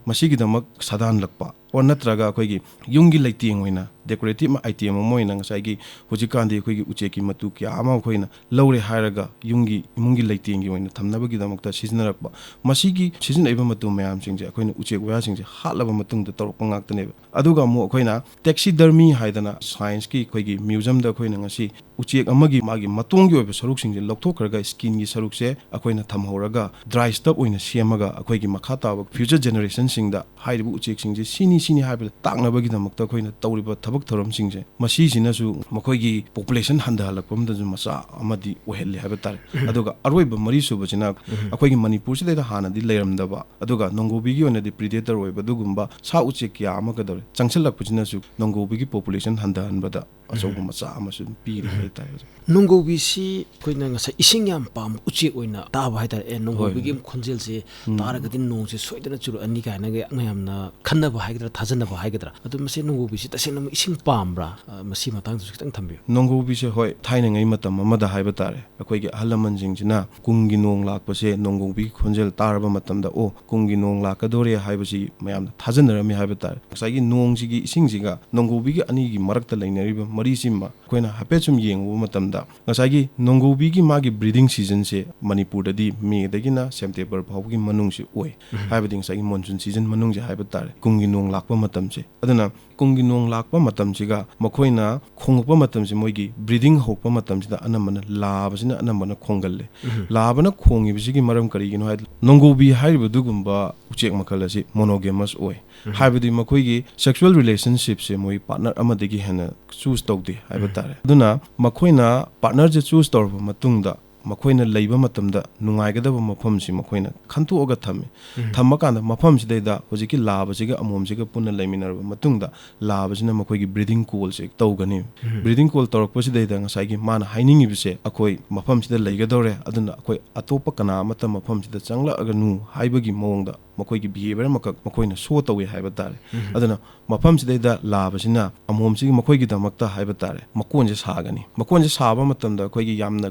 ꯃꯁꯤꯒꯤꯗꯃꯛ ꯁꯥꯗꯥꯟꯂꯛꯄ, or ꯅꯠꯇ꯭ꯔꯒ ꯑꯩꯈꯣꯏꯒꯤ ꯌꯨꯝꯒꯤ ꯂꯩꯇꯦꯡ ꯑꯣꯏꯅ decorative item ꯑꯃ ꯑꯣꯏꯅ ꯉꯁꯥꯏꯒꯤ ꯍꯧꯖꯤꯛꯀꯥꯟꯗꯤ ꯑꯩꯈꯣꯏꯒꯤ ꯎꯆꯦꯛꯀꯤ ꯃꯇꯨ ꯀꯌꯥ ꯑꯃ ꯑꯩꯈꯣꯏꯅ ꯂꯧꯔꯦ ꯍꯥꯏꯔꯒ ꯌꯨꯝꯒꯤ ꯏꯃꯨꯡꯒꯤ ꯂꯩꯇꯦꯡꯒꯤ ꯑꯣꯏꯅ ꯊꯝꯅꯕꯒꯤꯗꯃꯛꯇ ꯁꯤꯖꯤꯟꯅꯔꯛꯄ꯫ ꯃꯁꯤꯒꯤ ꯁꯤꯖꯤꯟꯅꯔꯤꯕ ꯃꯇꯨ ꯃꯌꯥꯝꯁꯤꯡꯁꯦ ꯑꯩꯈꯣꯏꯅ ꯎꯆꯦꯛ ꯋꯥꯌꯥꯁꯤꯡꯁꯦ ꯍꯥꯠꯂꯕ ꯃꯇꯨꯡꯗ ꯇꯧꯔꯛꯄ ꯉꯥꯛꯇꯅꯦꯕ꯫ ꯑꯗꯨꯒ ꯑꯃꯨꯛ ꯑꯩꯈꯣꯏꯅ taxidermy ꯍꯥꯏꯗꯅ scienceꯀꯤ ꯑꯩꯈꯣꯏꯒꯤ museumꯗ ꯑꯩꯈꯣꯏꯅ ꯉꯁꯤ ꯎꯆꯦꯛ ꯑꯃꯒꯤ ꯃꯥꯒꯤ ꯃꯇꯣꯡꯒꯤ ꯑꯣꯏꯕ ꯁꯔꯨꯛꯁꯤꯡꯁꯦ ꯂꯧꯊꯣꯛꯈ꯭ꯔꯒ skinꯒꯤ ꯁꯔꯨꯛꯁꯦ ꯑꯩꯈꯣꯏꯅ ꯊꯝꯍꯧꯔꯒ dry stuff ꯑꯣꯏꯅ ꯁꯦꯝꯃꯒ ꯑꯩꯈꯣꯏꯒꯤ ꯃꯈꯥ ꯇꯥꯕ future generationꯁꯤꯡꯗ ꯍꯥꯏꯔꯤꯕ ꯎꯆꯦꯛꯁꯤꯡꯁꯦ ꯁꯤꯅꯤ ꯁꯤꯅꯤ ꯍꯥꯏꯕꯗ ꯇꯥꯛꯅꯕꯒꯤꯗꯃꯛꯇ ꯑꯩꯈꯣꯏꯅ ꯇꯧꯔꯤꯕ ꯊꯕꯛ ꯊꯧꯔꯝꯁꯤꯡꯁꯦ ꯃꯁꯤꯁꯤꯅꯁꯨ ꯃꯈꯣꯏꯒꯤ population ꯍꯟꯊꯍꯜꯂꯛꯄ ꯑꯃꯗꯁꯨ ꯃꯆꯥ ꯑꯃꯗꯤ ꯑꯣꯏꯍꯜꯂꯤ ꯍꯥꯏꯕ ꯇꯥꯔꯦ꯫ ꯑꯗꯨꯒ ꯑꯔꯣꯏꯕ ꯃꯔꯤꯁꯨꯕꯁꯤꯅ ꯑꯩꯈꯣꯏꯒꯤ ꯃꯅꯤꯄꯨꯔꯁꯤꯗꯩꯗ ꯍꯥꯟꯅꯗꯤ ꯂꯩꯔꯝꯗꯕ, ꯑꯗꯨꯒ ꯅꯣꯡꯒꯧꯕꯤꯒꯤ ꯑꯣꯏꯅꯗꯤ predator ꯑꯣꯏꯕ ꯑꯗꯨꯒꯨꯝꯕ ꯁꯥ ꯎꯆꯦꯛ ꯀꯌꯥ ꯑꯃ ꯀꯩꯗꯧꯔꯦ ꯆꯪꯁꯤꯜꯂꯛꯄꯁꯤꯅꯁꯨ ꯅꯣꯡꯒꯧꯕꯤꯒꯤ population ꯍꯟꯊꯍꯟꯕꯗ ꯑꯆꯧꯕ ꯃꯆꯥ ꯑꯃꯁꯨ ꯑꯗꯨꯝ ꯄꯤꯔꯤ ꯍꯥꯏꯇꯥꯔꯦ ꯑꯣꯖꯥ꯫ ꯅꯣꯡꯒꯧꯕꯤꯁꯤ ꯑꯩꯈꯣꯏꯅ ꯉꯁꯥꯏ ꯏꯁꯤꯡ ꯌꯥꯝ ꯄꯥꯝꯕ ꯎꯆꯦꯛ ꯑꯣꯏꯅ ꯇꯥꯕ ꯍꯥꯏꯇꯥꯔꯦ꯫ ꯑꯦ, ꯅꯣꯡꯒꯧꯕꯤꯒꯤ ꯈꯣꯟꯖꯦꯜꯁꯦ ꯇꯥꯔꯒꯗꯤ ꯅꯣꯡꯁꯦ ꯁꯣꯏꯗꯅ ꯆꯨꯔꯛꯑꯅꯤ ꯀꯥꯏꯅꯒ ꯃꯌꯥꯝꯅ ꯈꯟꯅꯕ ꯍꯥꯏꯒꯗ꯭ꯔꯥ, ꯊꯥꯖꯅꯕ ꯍꯥꯏꯒꯗ꯭ꯔꯥ, ꯑꯗꯨ ꯃꯁꯤ ꯅꯣꯡꯒꯧꯕꯤꯁꯤ ꯇꯁꯦꯡꯅꯃꯛ ꯏꯁꯤꯡ ꯄꯥꯝꯕ꯭ꯔꯥ? ꯑ, ꯃꯁꯤ ꯃꯇꯥꯡꯗꯁꯨ ꯈꯤꯇꯪ ꯊꯝꯕꯤꯌꯨ꯫ ꯅꯣꯡꯒꯧꯕꯤꯁꯦ, ꯍꯣꯏ, ꯊꯥꯏꯅꯉꯩ ꯃꯇꯝ ꯑꯃꯗ ꯍꯥꯏꯕ ꯇꯥꯔꯦ, ꯑꯩꯈꯣꯏꯒꯤ ꯑꯍꯜ ꯂꯃꯟꯁꯤꯡꯁꯤꯅ ꯀꯨꯝꯒꯤ ꯅꯣꯡ ꯂꯥꯛꯄꯁꯦ ꯅꯣꯡꯒꯧꯕꯤꯒꯤ ꯈꯣꯟꯖꯦꯜ ꯇꯥꯔꯕ ꯃꯇꯝꯗ, "ꯑꯣ, ꯀꯨꯝꯒꯤ ꯅꯣꯡ ꯂꯥꯛꯀꯗꯣꯔꯦ" ꯍꯥꯏꯕꯁꯤ ꯃꯌꯥꯝꯅ ꯊꯥꯖꯅꯔꯝꯃꯤ ꯍꯥꯏꯕ ꯇꯥꯔꯦ꯫ ꯉꯁꯥꯏꯒꯤ ꯅꯣꯡꯁꯤꯒꯤ ꯏꯁꯤꯡꯁꯤꯒ ꯅꯣꯡꯒꯧꯕꯤꯒꯤ ꯑꯅꯤꯒꯤ ꯃꯔꯛꯇ ꯂꯩꯅꯔꯤꯕ ꯃꯔꯤꯁꯤꯃ ꯑꯩꯈꯣꯏꯅ ꯍꯥꯏꯐꯦꯠ ꯁꯨꯝ ꯌꯦꯡꯕ ꯌꯦꯡꯉꯨꯕ ꯃꯇꯝꯗ, ꯉꯁꯥꯏꯒꯤ ꯅꯣꯡꯒꯧꯕꯤꯒꯤ ꯃꯥꯒꯤ breeding seasonꯁꯦ ꯃꯅꯤꯄꯨꯔꯗꯗꯤ ꯃꯦꯗꯒꯤꯅ ꯁꯦꯞꯇꯦꯝꯕꯔ ꯐꯥꯎꯕꯒꯤ ꯃꯅꯨꯡꯁꯤ ꯑꯣꯏ꯫ ꯍꯥꯏꯕꯗꯤ ꯉꯁꯥꯏꯒꯤ monsoon season ꯃꯅꯨꯡꯁꯦ ꯍꯥꯏꯕ ꯇꯥꯔꯦ, ꯀꯨꯝꯒꯤ ꯅꯣꯡ ꯂꯥꯛꯄ ꯃꯇꯝꯁꯦ꯫ ꯑꯗꯨꯅ ꯀꯨꯝꯒꯤ ꯅꯣꯡ ꯂꯥꯛꯄ ꯃꯇꯝꯁꯤꯒ ꯃꯈꯣꯏꯅ ꯈꯣꯡꯉꯛꯄ ꯃꯇꯝꯁꯤ, ꯃꯣꯏꯒꯤ breeding ꯍꯧꯔꯛꯄ ꯃꯇꯝꯁꯤꯗ ꯑꯅꯝꯕꯅ ꯂꯥꯕꯁꯤꯅ ꯑꯅꯝꯕꯅ ꯈꯣꯡꯒꯜꯂꯦ꯫ ꯂꯥꯕꯅ ꯈꯣꯡꯉꯤꯕꯁꯤꯒꯤ ꯃꯔꯝ ꯀꯔꯤꯒꯤꯅꯣ ꯍꯥꯏꯗꯤ, ꯅꯣꯡꯒꯧꯕꯤ ꯍꯥꯏꯔꯤꯕ ꯑꯗꯨꯒꯨꯝꯕ ꯎꯆꯦꯛ ꯃꯈꯜ ꯑꯁꯤ monogamous ꯑꯣꯏ꯫ ꯍꯥꯏꯕꯗꯤ ꯃꯈꯣꯏꯒꯤ sexual relationshipꯁꯦ ꯃꯣꯏ partner ꯑꯃꯗꯒꯤ ꯍꯦꯟꯅ choose ꯇꯧꯗꯦ ꯍꯥꯏꯕ ꯇꯥꯔꯦ꯫ ꯑꯗꯨꯅ ꯃꯈꯣꯏꯅ partnerꯁꯦ choose ꯇꯧꯔꯕ ꯃꯇꯨꯡꯗ, ꯃꯈꯣꯏꯅ ꯂꯩꯕ ꯃꯇꯝꯗ ꯅꯨꯡꯉꯥꯏꯒꯗꯕ ꯃꯐꯝꯁꯤ ꯃꯈꯣꯏꯅ ꯈꯟꯇꯣꯛꯑꯒ ꯊꯝꯃꯤ꯫ ꯊꯝꯃꯀꯥꯟꯗ ꯃꯐꯝꯁꯤꯗꯩꯗ ꯍꯧꯖꯤꯛꯀꯤ ꯂꯥꯕꯁꯤꯒ ꯑꯃꯣꯝꯁꯤꯒ ꯄꯨꯟꯅ ꯂꯩꯃꯤꯟꯅꯔꯕ ꯃꯇꯨꯡꯗ, ꯂꯥꯕꯁꯤꯅ ꯃꯈꯣꯏꯒꯤ breeding callꯁꯦ ꯇꯧꯒꯅꯤ꯫ Breeding call ꯇꯧꯔꯛꯄꯁꯤꯗꯩꯗ ꯉꯁꯥꯏꯒꯤ ꯃꯥꯅ ꯍꯥꯏꯅꯤꯡꯉꯤꯕꯁꯦ, "ꯑꯩꯈꯣꯏ ꯃꯐꯝꯁꯤꯗ ꯂꯩꯒꯗꯧꯔꯦ, ꯑꯗꯨꯅ ꯑꯩꯈꯣꯏ ꯑꯇꯣꯞꯄ ꯀꯅꯥ ꯑꯃꯠꯇ ꯃꯐꯝꯁꯤꯗ ꯆꯪꯂꯛꯑꯒꯅꯨ" ꯍꯥꯏꯕꯒꯤ ꯃꯑꯣꯡꯗ ꯃꯈꯣꯏꯒꯤ behaviour ꯑꯃꯈꯛ ꯃꯈꯣꯏꯅ show ꯇꯧꯏ ꯍꯥꯏꯕ ꯇꯥꯔꯦ꯫ ꯑꯗꯨꯅ ꯃꯐꯝꯁꯤꯗꯩꯗ ꯂꯥꯕꯁꯤꯅ ꯑꯃꯣꯝꯁꯤꯒꯤ ꯃꯈꯣꯏꯒꯤꯗꯃꯛꯇ ꯍꯥꯏꯕ ꯇꯥꯔꯦ, ꯃꯀꯣꯟꯁꯦ ꯁꯥꯒꯅꯤ꯫ ꯃꯀꯣꯟꯁꯦ ꯁꯥꯕ ꯃꯇꯝꯗ ꯑꯩꯈꯣꯏꯒꯤ ꯌꯥꯝꯅ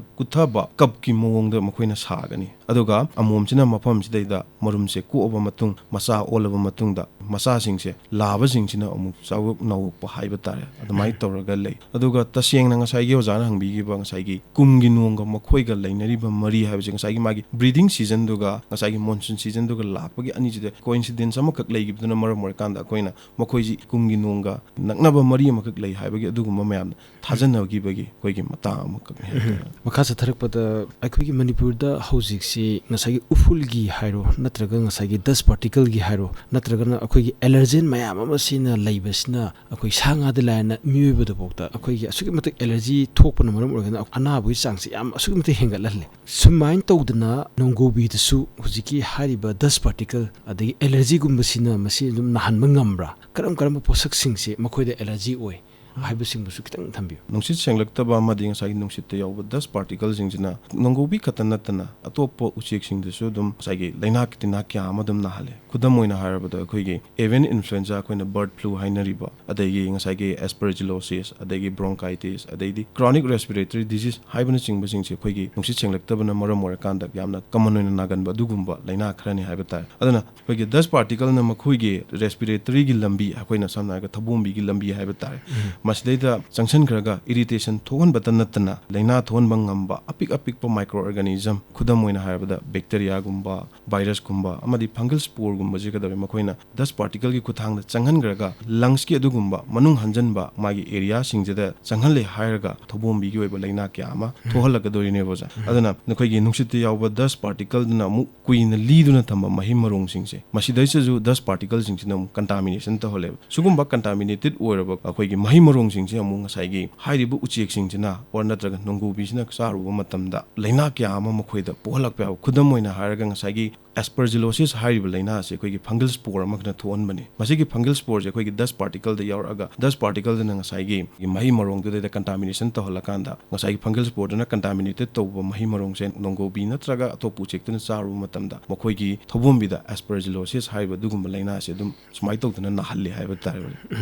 ꯀꯨꯠꯊꯕ ꯀꯞꯀꯤ ꯃꯑꯣꯡꯗ ꯃꯈꯣꯏꯅ ꯁꯥꯒꯅꯤ꯫ ꯑꯗꯨꯒ ꯑꯃꯣꯝꯁꯤꯅ ꯃꯐꯝꯁꯤꯗꯩꯗ ꯃꯔꯨꯝꯁꯦ ꯀꯣꯛꯑꯕ ꯃꯇꯨꯡ, ꯃꯆꯥ ꯑꯣꯜꯂꯕ ꯃꯇꯨꯡꯗ, ꯃꯆꯥꯁꯤꯡꯁꯦ ꯂꯥꯕꯁꯤꯡꯁꯤꯅ ꯑꯃꯨꯛ ꯆꯥꯎꯔꯛ ꯅꯧꯔꯛꯄ ꯍꯥꯏꯕ ꯇꯥꯔꯦ, ꯑꯗꯨꯃꯥꯏꯅ ꯇꯧꯔꯒ ꯂꯩ꯫ ꯑꯗꯨꯒ ꯇꯁꯦꯡꯅ ꯉꯁꯥꯏꯒꯤ ꯑꯣꯖꯥꯅ ꯍꯪꯕꯤꯈꯤꯕ ꯉꯁꯥꯏꯒꯤ ꯀꯨꯝꯒꯤ ꯅꯣꯡꯒ ꯃꯈꯣꯏꯒ ꯂꯩꯅꯔꯤꯕ ꯃꯔꯤ ꯍꯥꯏꯕꯁꯦ, ꯉꯁꯥꯏꯒꯤ ꯃꯥꯒꯤ breeding seasonꯗꯨꯒ ꯉꯁꯥꯏꯒꯤ monsoon seasonꯗꯨꯒ ꯂꯥꯛꯄꯒꯤ ꯑꯅꯤꯁꯤꯗ coincidence ꯑꯃꯈꯛ ꯂꯩꯈꯤꯕꯗꯨꯅ ꯃꯔꯝ ꯑꯣꯏꯔꯀꯥꯟꯗ, ꯑꯩꯈꯣꯏꯅ ꯃꯈꯣꯏꯁꯤ ꯀꯨꯝꯒꯤ ꯅꯣꯡꯒ ꯅꯛꯅꯕ ꯃꯔꯤ ꯑꯃꯈꯛ ꯂꯩ ꯍꯥꯏꯕꯒꯤ ꯑꯗꯨꯒꯨꯝꯕ ꯃꯌꯥꯝꯅ ꯊꯥꯖꯅꯈꯤꯕꯒꯤ ꯑꯩꯈꯣꯏꯒꯤ ꯃꯇꯥꯡ ꯑꯃꯈꯛꯅꯤ ꯍꯥꯏꯕ ꯇꯥꯔꯦ꯫ ꯃꯈꯥ ꯆꯠꯊꯔꯛꯄꯗ, ꯑꯩꯈꯣꯏꯒꯤ ꯃꯅꯤꯄꯨꯔꯗ ꯍꯧꯖꯤꯛꯁꯤ ꯉꯁꯥꯏꯒꯤ ꯎꯐꯨꯜꯒꯤ ꯍꯥꯏꯔꯣ, ꯅꯠꯇ꯭ꯔꯒ ꯉꯁꯥꯏꯒꯤ dust particleꯒꯤ ꯍꯥꯏꯔꯣ, ꯅꯠꯇ꯭ꯔꯒꯅ ꯑꯩꯈꯣꯏꯒꯤ allergen ꯃꯌꯥꯝ ꯑꯃ ꯁꯤꯅ ꯂꯩꯕꯁꯤꯅ, ꯑꯩꯈꯣꯏ ꯁꯥ ꯉꯥꯗ ꯂꯥꯏꯔꯅ ꯃꯤꯑꯣꯏꯕꯗꯐꯥꯎꯗ ꯑꯩꯈꯣꯏꯒꯤ ꯑꯁꯨꯛꯀꯤ ꯃꯇꯤꯛ allergy ꯊꯣꯛꯄꯅ ꯃꯔꯝ ꯑꯣꯏꯔꯒꯅ ꯑꯅꯥꯕꯒꯤ ꯆꯥꯡꯁꯤ ꯌꯥꯝ ꯑꯁꯨꯛꯀꯤ ꯃꯇꯤꯛ ꯍꯦꯟꯒꯠꯍꯜꯂꯦ꯫ ꯁꯨꯃꯥꯏꯅ ꯇꯧꯗꯅ ꯅꯣꯡꯒꯧꯕꯤꯗꯁꯨ ꯍꯧꯖꯤꯛꯀꯤ ꯍꯥꯏꯔꯤꯕ dust particle ꯑꯗꯒꯤ allergyꯒꯨꯝꯕꯁꯤꯅ ꯃꯁꯤ ꯑꯗꯨꯝ ꯅꯥꯍꯟꯕ ꯉꯝꯕ꯭ꯔꯥ? ꯀꯔꯝ ꯀꯔꯝꯕ ꯄꯣꯠꯁꯛꯁꯤꯡꯁꯦ ꯃꯈꯣꯏꯗ allergy ꯑꯣꯏ ꯍꯥꯏꯕꯁꯤꯡꯕꯨꯁꯨ ꯈꯤꯇꯪ ꯊꯝꯕꯤꯌꯨ꯫ ꯅꯨꯡꯁꯤꯠ ꯁꯦꯡꯂꯛꯇꯕ ꯑꯃꯗꯤ ꯉꯁꯥꯏꯒꯤ ꯅꯨꯡꯁꯤꯠꯇ ꯌꯥꯎꯕ dust particleꯁꯤꯡꯁꯤꯅ ꯅꯣꯡꯒꯧꯕꯤ ꯈꯛꯇ ꯅꯠꯇꯅ ꯑꯇꯣꯞꯄ ꯎꯆꯦꯛꯁꯤꯡꯗꯁꯨ ꯑꯗꯨꯝ ꯉꯁꯥꯏꯒꯤ ꯂꯩꯅꯥ ꯇꯤꯟꯅꯥ ꯀꯌꯥ ꯑꯃ ꯑꯗꯨꯝ ꯅꯥꯍꯜꯂꯦ꯫ ꯈꯨꯗꯝ ꯑꯣꯏꯅ ꯍꯥꯏꯔꯕꯗ, ꯑꯩꯈꯣꯏꯒꯤ avian influenza, ꯑꯩꯈꯣꯏꯅ bird flu ꯍꯥꯏꯅꯔꯤꯕ, ꯑꯗꯒꯤ ꯉꯁꯥꯏꯒꯤ aspergillosis, ꯑꯗꯒꯤ bronchitis, ꯑꯗꯩꯗꯤ chronic respiratory disease ꯍꯥꯏꯕꯅꯆꯤꯡꯕꯁꯤꯡꯁꯦ ꯑꯩꯈꯣꯏꯒꯤ ꯅꯨꯡꯁꯤꯠ ꯁꯦꯡꯂꯛꯇꯕꯅ ꯃꯔꯝ ꯑꯣꯏꯔꯀꯥꯟꯗ ꯌꯥꯝꯅ common ꯑꯣꯏꯅ ꯅꯥꯒꯟꯕ ꯑꯗꯨꯒꯨꯝꯕ ꯂꯩꯅꯥ ꯈꯔꯅꯤ ꯍꯥꯏꯕ ꯇꯥꯔꯦ꯫ ꯑꯗꯨꯅ ꯑꯩꯈꯣꯏꯒꯤ dust particleꯅ ꯃꯈꯣꯏꯒꯤ respiratoryꯒꯤ ꯂꯝꯕꯤ, ꯑꯩꯈꯣꯏꯅ ꯁꯝꯅ ꯍꯥꯏꯔꯒ ꯊꯕꯣꯝꯕꯤꯒꯤ ꯂꯝꯕꯤ ꯍꯥꯏꯕ ꯇꯥꯔꯦ, ꯃꯁꯤꯗꯩꯗ ꯆꯪꯁꯤꯟꯈ꯭ꯔꯒ ꯏꯔꯤꯇꯦꯁꯟ ꯊꯣꯛꯍꯟꯕꯇ ꯅꯠꯇꯅ ꯂꯥꯏꯅꯥ ꯊꯣꯛꯍꯟꯕ ꯉꯝꯕ ꯑꯄꯤꯛ ꯑꯄꯤꯛꯄ ꯃꯥꯏꯀ꯭ꯔꯣ ꯑꯣꯔꯒꯥꯅꯤꯖꯝ, ꯈꯨꯗꯝ ꯑꯣꯏꯅ ꯍꯥꯏꯔꯕꯗ ꯕꯦꯛꯇꯦꯔꯤꯌꯥꯒꯨꯝꯕ, ꯚꯥꯏꯔꯁꯀꯨꯝꯕ ꯑꯃꯗꯤ ꯐꯪꯒꯜ ꯁ꯭ꯄꯣꯔꯒꯨꯝꯕꯁꯤ ꯀꯩꯗꯧꯔꯦ, ꯃꯈꯣꯏꯅ ꯗꯁ ꯄꯥꯔꯇꯤꯀꯜꯒꯤ ꯈꯨꯠꯊꯥꯡꯗ ꯆꯪꯍꯟꯈ꯭ꯔꯒ ꯂꯪꯁꯀꯤ ꯑꯗꯨꯒꯨꯝꯕ ꯃꯅꯨꯡ ꯍꯟꯖꯟꯕ ꯃꯥꯒꯤ ꯑꯦꯔꯤꯌꯥꯁꯤꯡꯁꯤꯗ ꯆꯪꯍꯜꯂꯦ ꯍꯥꯏꯔꯒ ꯊꯧꯕꯣꯝꯕꯤꯒꯤ ꯑꯣꯏꯕ ꯂꯥꯏꯅꯥ ꯀꯌꯥ ꯑꯃ ꯊꯣꯛꯍꯜꯂꯛꯀꯗꯣꯔꯤꯅꯦꯕ ꯑꯣꯖꯥ꯫ ꯑꯗꯨꯅ ꯅꯈꯣꯏꯒꯤ ꯅꯨꯡꯁꯤꯠꯇ ꯌꯥꯎꯕ ꯗꯁ ꯄꯥꯔꯇꯤꯀꯜꯗꯨꯅ ꯑꯃꯨꯛ ꯀꯨꯏꯅ ꯂꯤꯗꯨꯅ ꯊꯝꯕ ꯃꯍꯩ ꯃꯔꯣꯡꯁꯤꯡꯁꯦ, ꯃꯁꯤꯗꯩꯁꯤꯗꯁꯨ ꯗꯁ ꯄꯥꯔꯇꯤꯀꯜꯁꯤꯡꯁꯤꯅ ꯑꯃꯨꯛ ꯀꯟꯇꯥꯃꯤꯅꯦꯁꯟ ꯇꯧꯍꯜꯂꯦꯕ꯫ ꯁꯤꯒꯨꯝꯕ ꯀꯟꯇꯥꯃꯤꯅꯦꯇꯦꯠ ꯑꯣꯏꯔꯕ ꯑꯩꯈꯣꯏꯒꯤ ꯃꯍꯩ ꯃꯔꯣꯡꯁꯤꯡꯁꯦ ꯑꯃꯨꯛ ꯉꯁꯥꯏꯒꯤ ꯍꯥꯏꯔꯤꯕ ꯎꯆꯦꯛꯁꯤꯡꯁꯤꯅ ꯑꯣꯔ ꯅꯠꯇ꯭ꯔꯒ ꯅꯣꯡꯒꯣꯕꯤꯁꯤꯅ ꯆꯥꯔꯨꯕ ꯃꯇꯝꯗ ꯂꯥꯏꯅꯥ ꯀꯌꯥ ꯑꯃ ꯃꯈꯣꯏꯗ ꯄꯣꯛꯍꯜꯂꯛꯄ ꯌꯥꯎꯏ꯫ ꯈꯨꯗꯝ ꯑꯣꯏꯅ ꯍꯥꯏꯔꯒ ꯉꯁꯥꯏꯒꯤ ꯑꯦꯁꯄꯔꯖꯤꯂꯣꯁꯤꯁ ꯍꯥꯏꯔꯤꯕ ꯂꯥꯏꯅꯥ ꯑꯁꯤ ꯑꯩꯈꯣꯏꯒꯤ ꯐꯪꯒꯜ ꯁ꯭ꯄꯣꯔ ꯑꯃꯈꯛꯅ ꯊꯣꯛꯍꯟꯕꯅꯤ꯫ ꯃꯁꯤꯒꯤ ꯐꯪꯒꯜ ꯁ꯭ꯄꯣꯔꯁꯦ ꯑꯩꯈꯣꯏꯒꯤ ꯗꯁ ꯄꯥꯔꯇꯤꯀꯜꯗ ꯌꯥꯎꯔꯛꯑꯒ ꯗꯁ ꯄꯥꯔꯇꯤꯀꯜꯗꯨꯅ ꯉꯁꯥꯏꯒꯤ ꯃꯍꯩ ꯃꯔꯣꯡꯗꯨꯗꯩꯗ ꯀꯟꯇꯥꯃꯤꯅꯦꯁꯟ ꯇꯧꯍꯜꯂꯀꯥꯟꯗ ꯉꯁꯥꯏꯒꯤ ꯐꯪꯒꯜ ꯁ꯭ꯄꯣꯔꯗꯨꯅ ꯀꯟꯇꯥꯃꯤꯅꯦꯇꯦꯠ ꯇꯧꯕ ꯃꯍꯩ ꯃꯔꯣꯡꯁꯦ ꯅꯣꯡꯒꯣꯕꯤ ꯅꯠꯇ꯭ꯔꯒ ꯑꯇꯣꯞꯄ ꯎꯆꯦꯛꯇꯨꯅ ꯆꯥꯔꯨꯕ ꯃꯇꯝꯗ ꯃꯈꯣꯏꯒꯤ ꯊꯧꯕꯣꯝꯕꯤꯗ ꯑꯦꯁꯄꯔꯖꯤꯂꯣꯁꯤꯁ ꯍꯥꯏꯔꯤꯕ ꯑꯗꯨꯒꯨꯝꯕ ꯂꯥꯏꯅꯥꯁꯦ ꯑꯗꯨꯝ ꯁꯨꯃꯥꯏꯅ ꯇꯧꯗꯅ ꯅꯥꯍꯜꯂꯤ ꯍꯥꯏꯕ ꯇꯥꯔꯦ꯫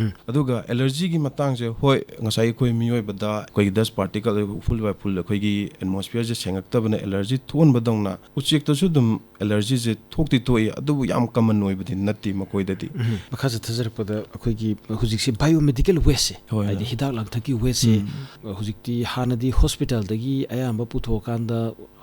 ꯑꯗꯨꯒ ꯑꯦꯂꯔꯖꯤꯒꯤ ꯃꯇꯥꯡꯁꯦ, ꯍꯣꯏ, ꯉꯁꯥꯏ ꯑꯩꯈꯣꯏ ꯃꯤꯑꯣꯏꯕꯗ ꯑꯩꯈꯣꯏꯒꯤ ꯗꯁ ꯄꯥꯔꯇꯤꯀꯜ, ꯎꯐꯨꯜ ꯋꯥꯏꯐꯨꯜ, ꯑꯩꯈꯣꯏꯒꯤ ꯑꯦꯠꯃꯣꯁꯐꯤꯌꯔꯁꯦ ꯁꯦꯡꯉꯛꯇꯕꯅ ꯑꯦꯂꯔꯖꯤ ꯊꯣꯛꯍꯟꯕꯗꯧꯅ ꯎꯆꯦꯛꯇꯁꯨ ꯑꯗꯨꯝ ꯑꯦꯂꯔꯖꯤꯁꯦ ꯊꯣꯛꯇꯤ ꯊꯣꯛꯏ, ꯑꯗꯨꯕꯨ ꯌꯥꯝ ꯀꯃꯟ ꯑꯣꯏꯕꯗꯤ ꯅꯠꯇꯦ ꯃꯈꯣꯏꯗꯗꯤ꯫ ꯃꯈꯥ ꯆꯠꯊꯖꯔꯛꯄꯗ ꯑꯩꯈꯣꯏꯒꯤ ꯍꯧꯖꯤꯛꯁꯦ ꯕꯥꯏꯑꯣꯃꯦꯗꯤꯀꯦꯜ ꯋꯦꯁꯁꯦ, ꯍꯣꯏ, ꯍꯥꯏꯗꯤ ꯍꯣꯏ꯫ ꯍꯤꯗꯥꯛ ꯂꯥꯡꯊꯛꯀꯤ ꯋꯦꯁꯁꯦ, ꯎꯝ꯫ ꯍꯧꯖꯤꯛꯇꯤ ꯍꯥꯟꯅꯗꯤ ꯍꯣꯁꯄꯤꯇꯥꯜꯗꯒꯤ ꯑꯌꯥꯝꯕ ꯄꯨꯊꯣꯛꯑꯀꯥꯟꯗ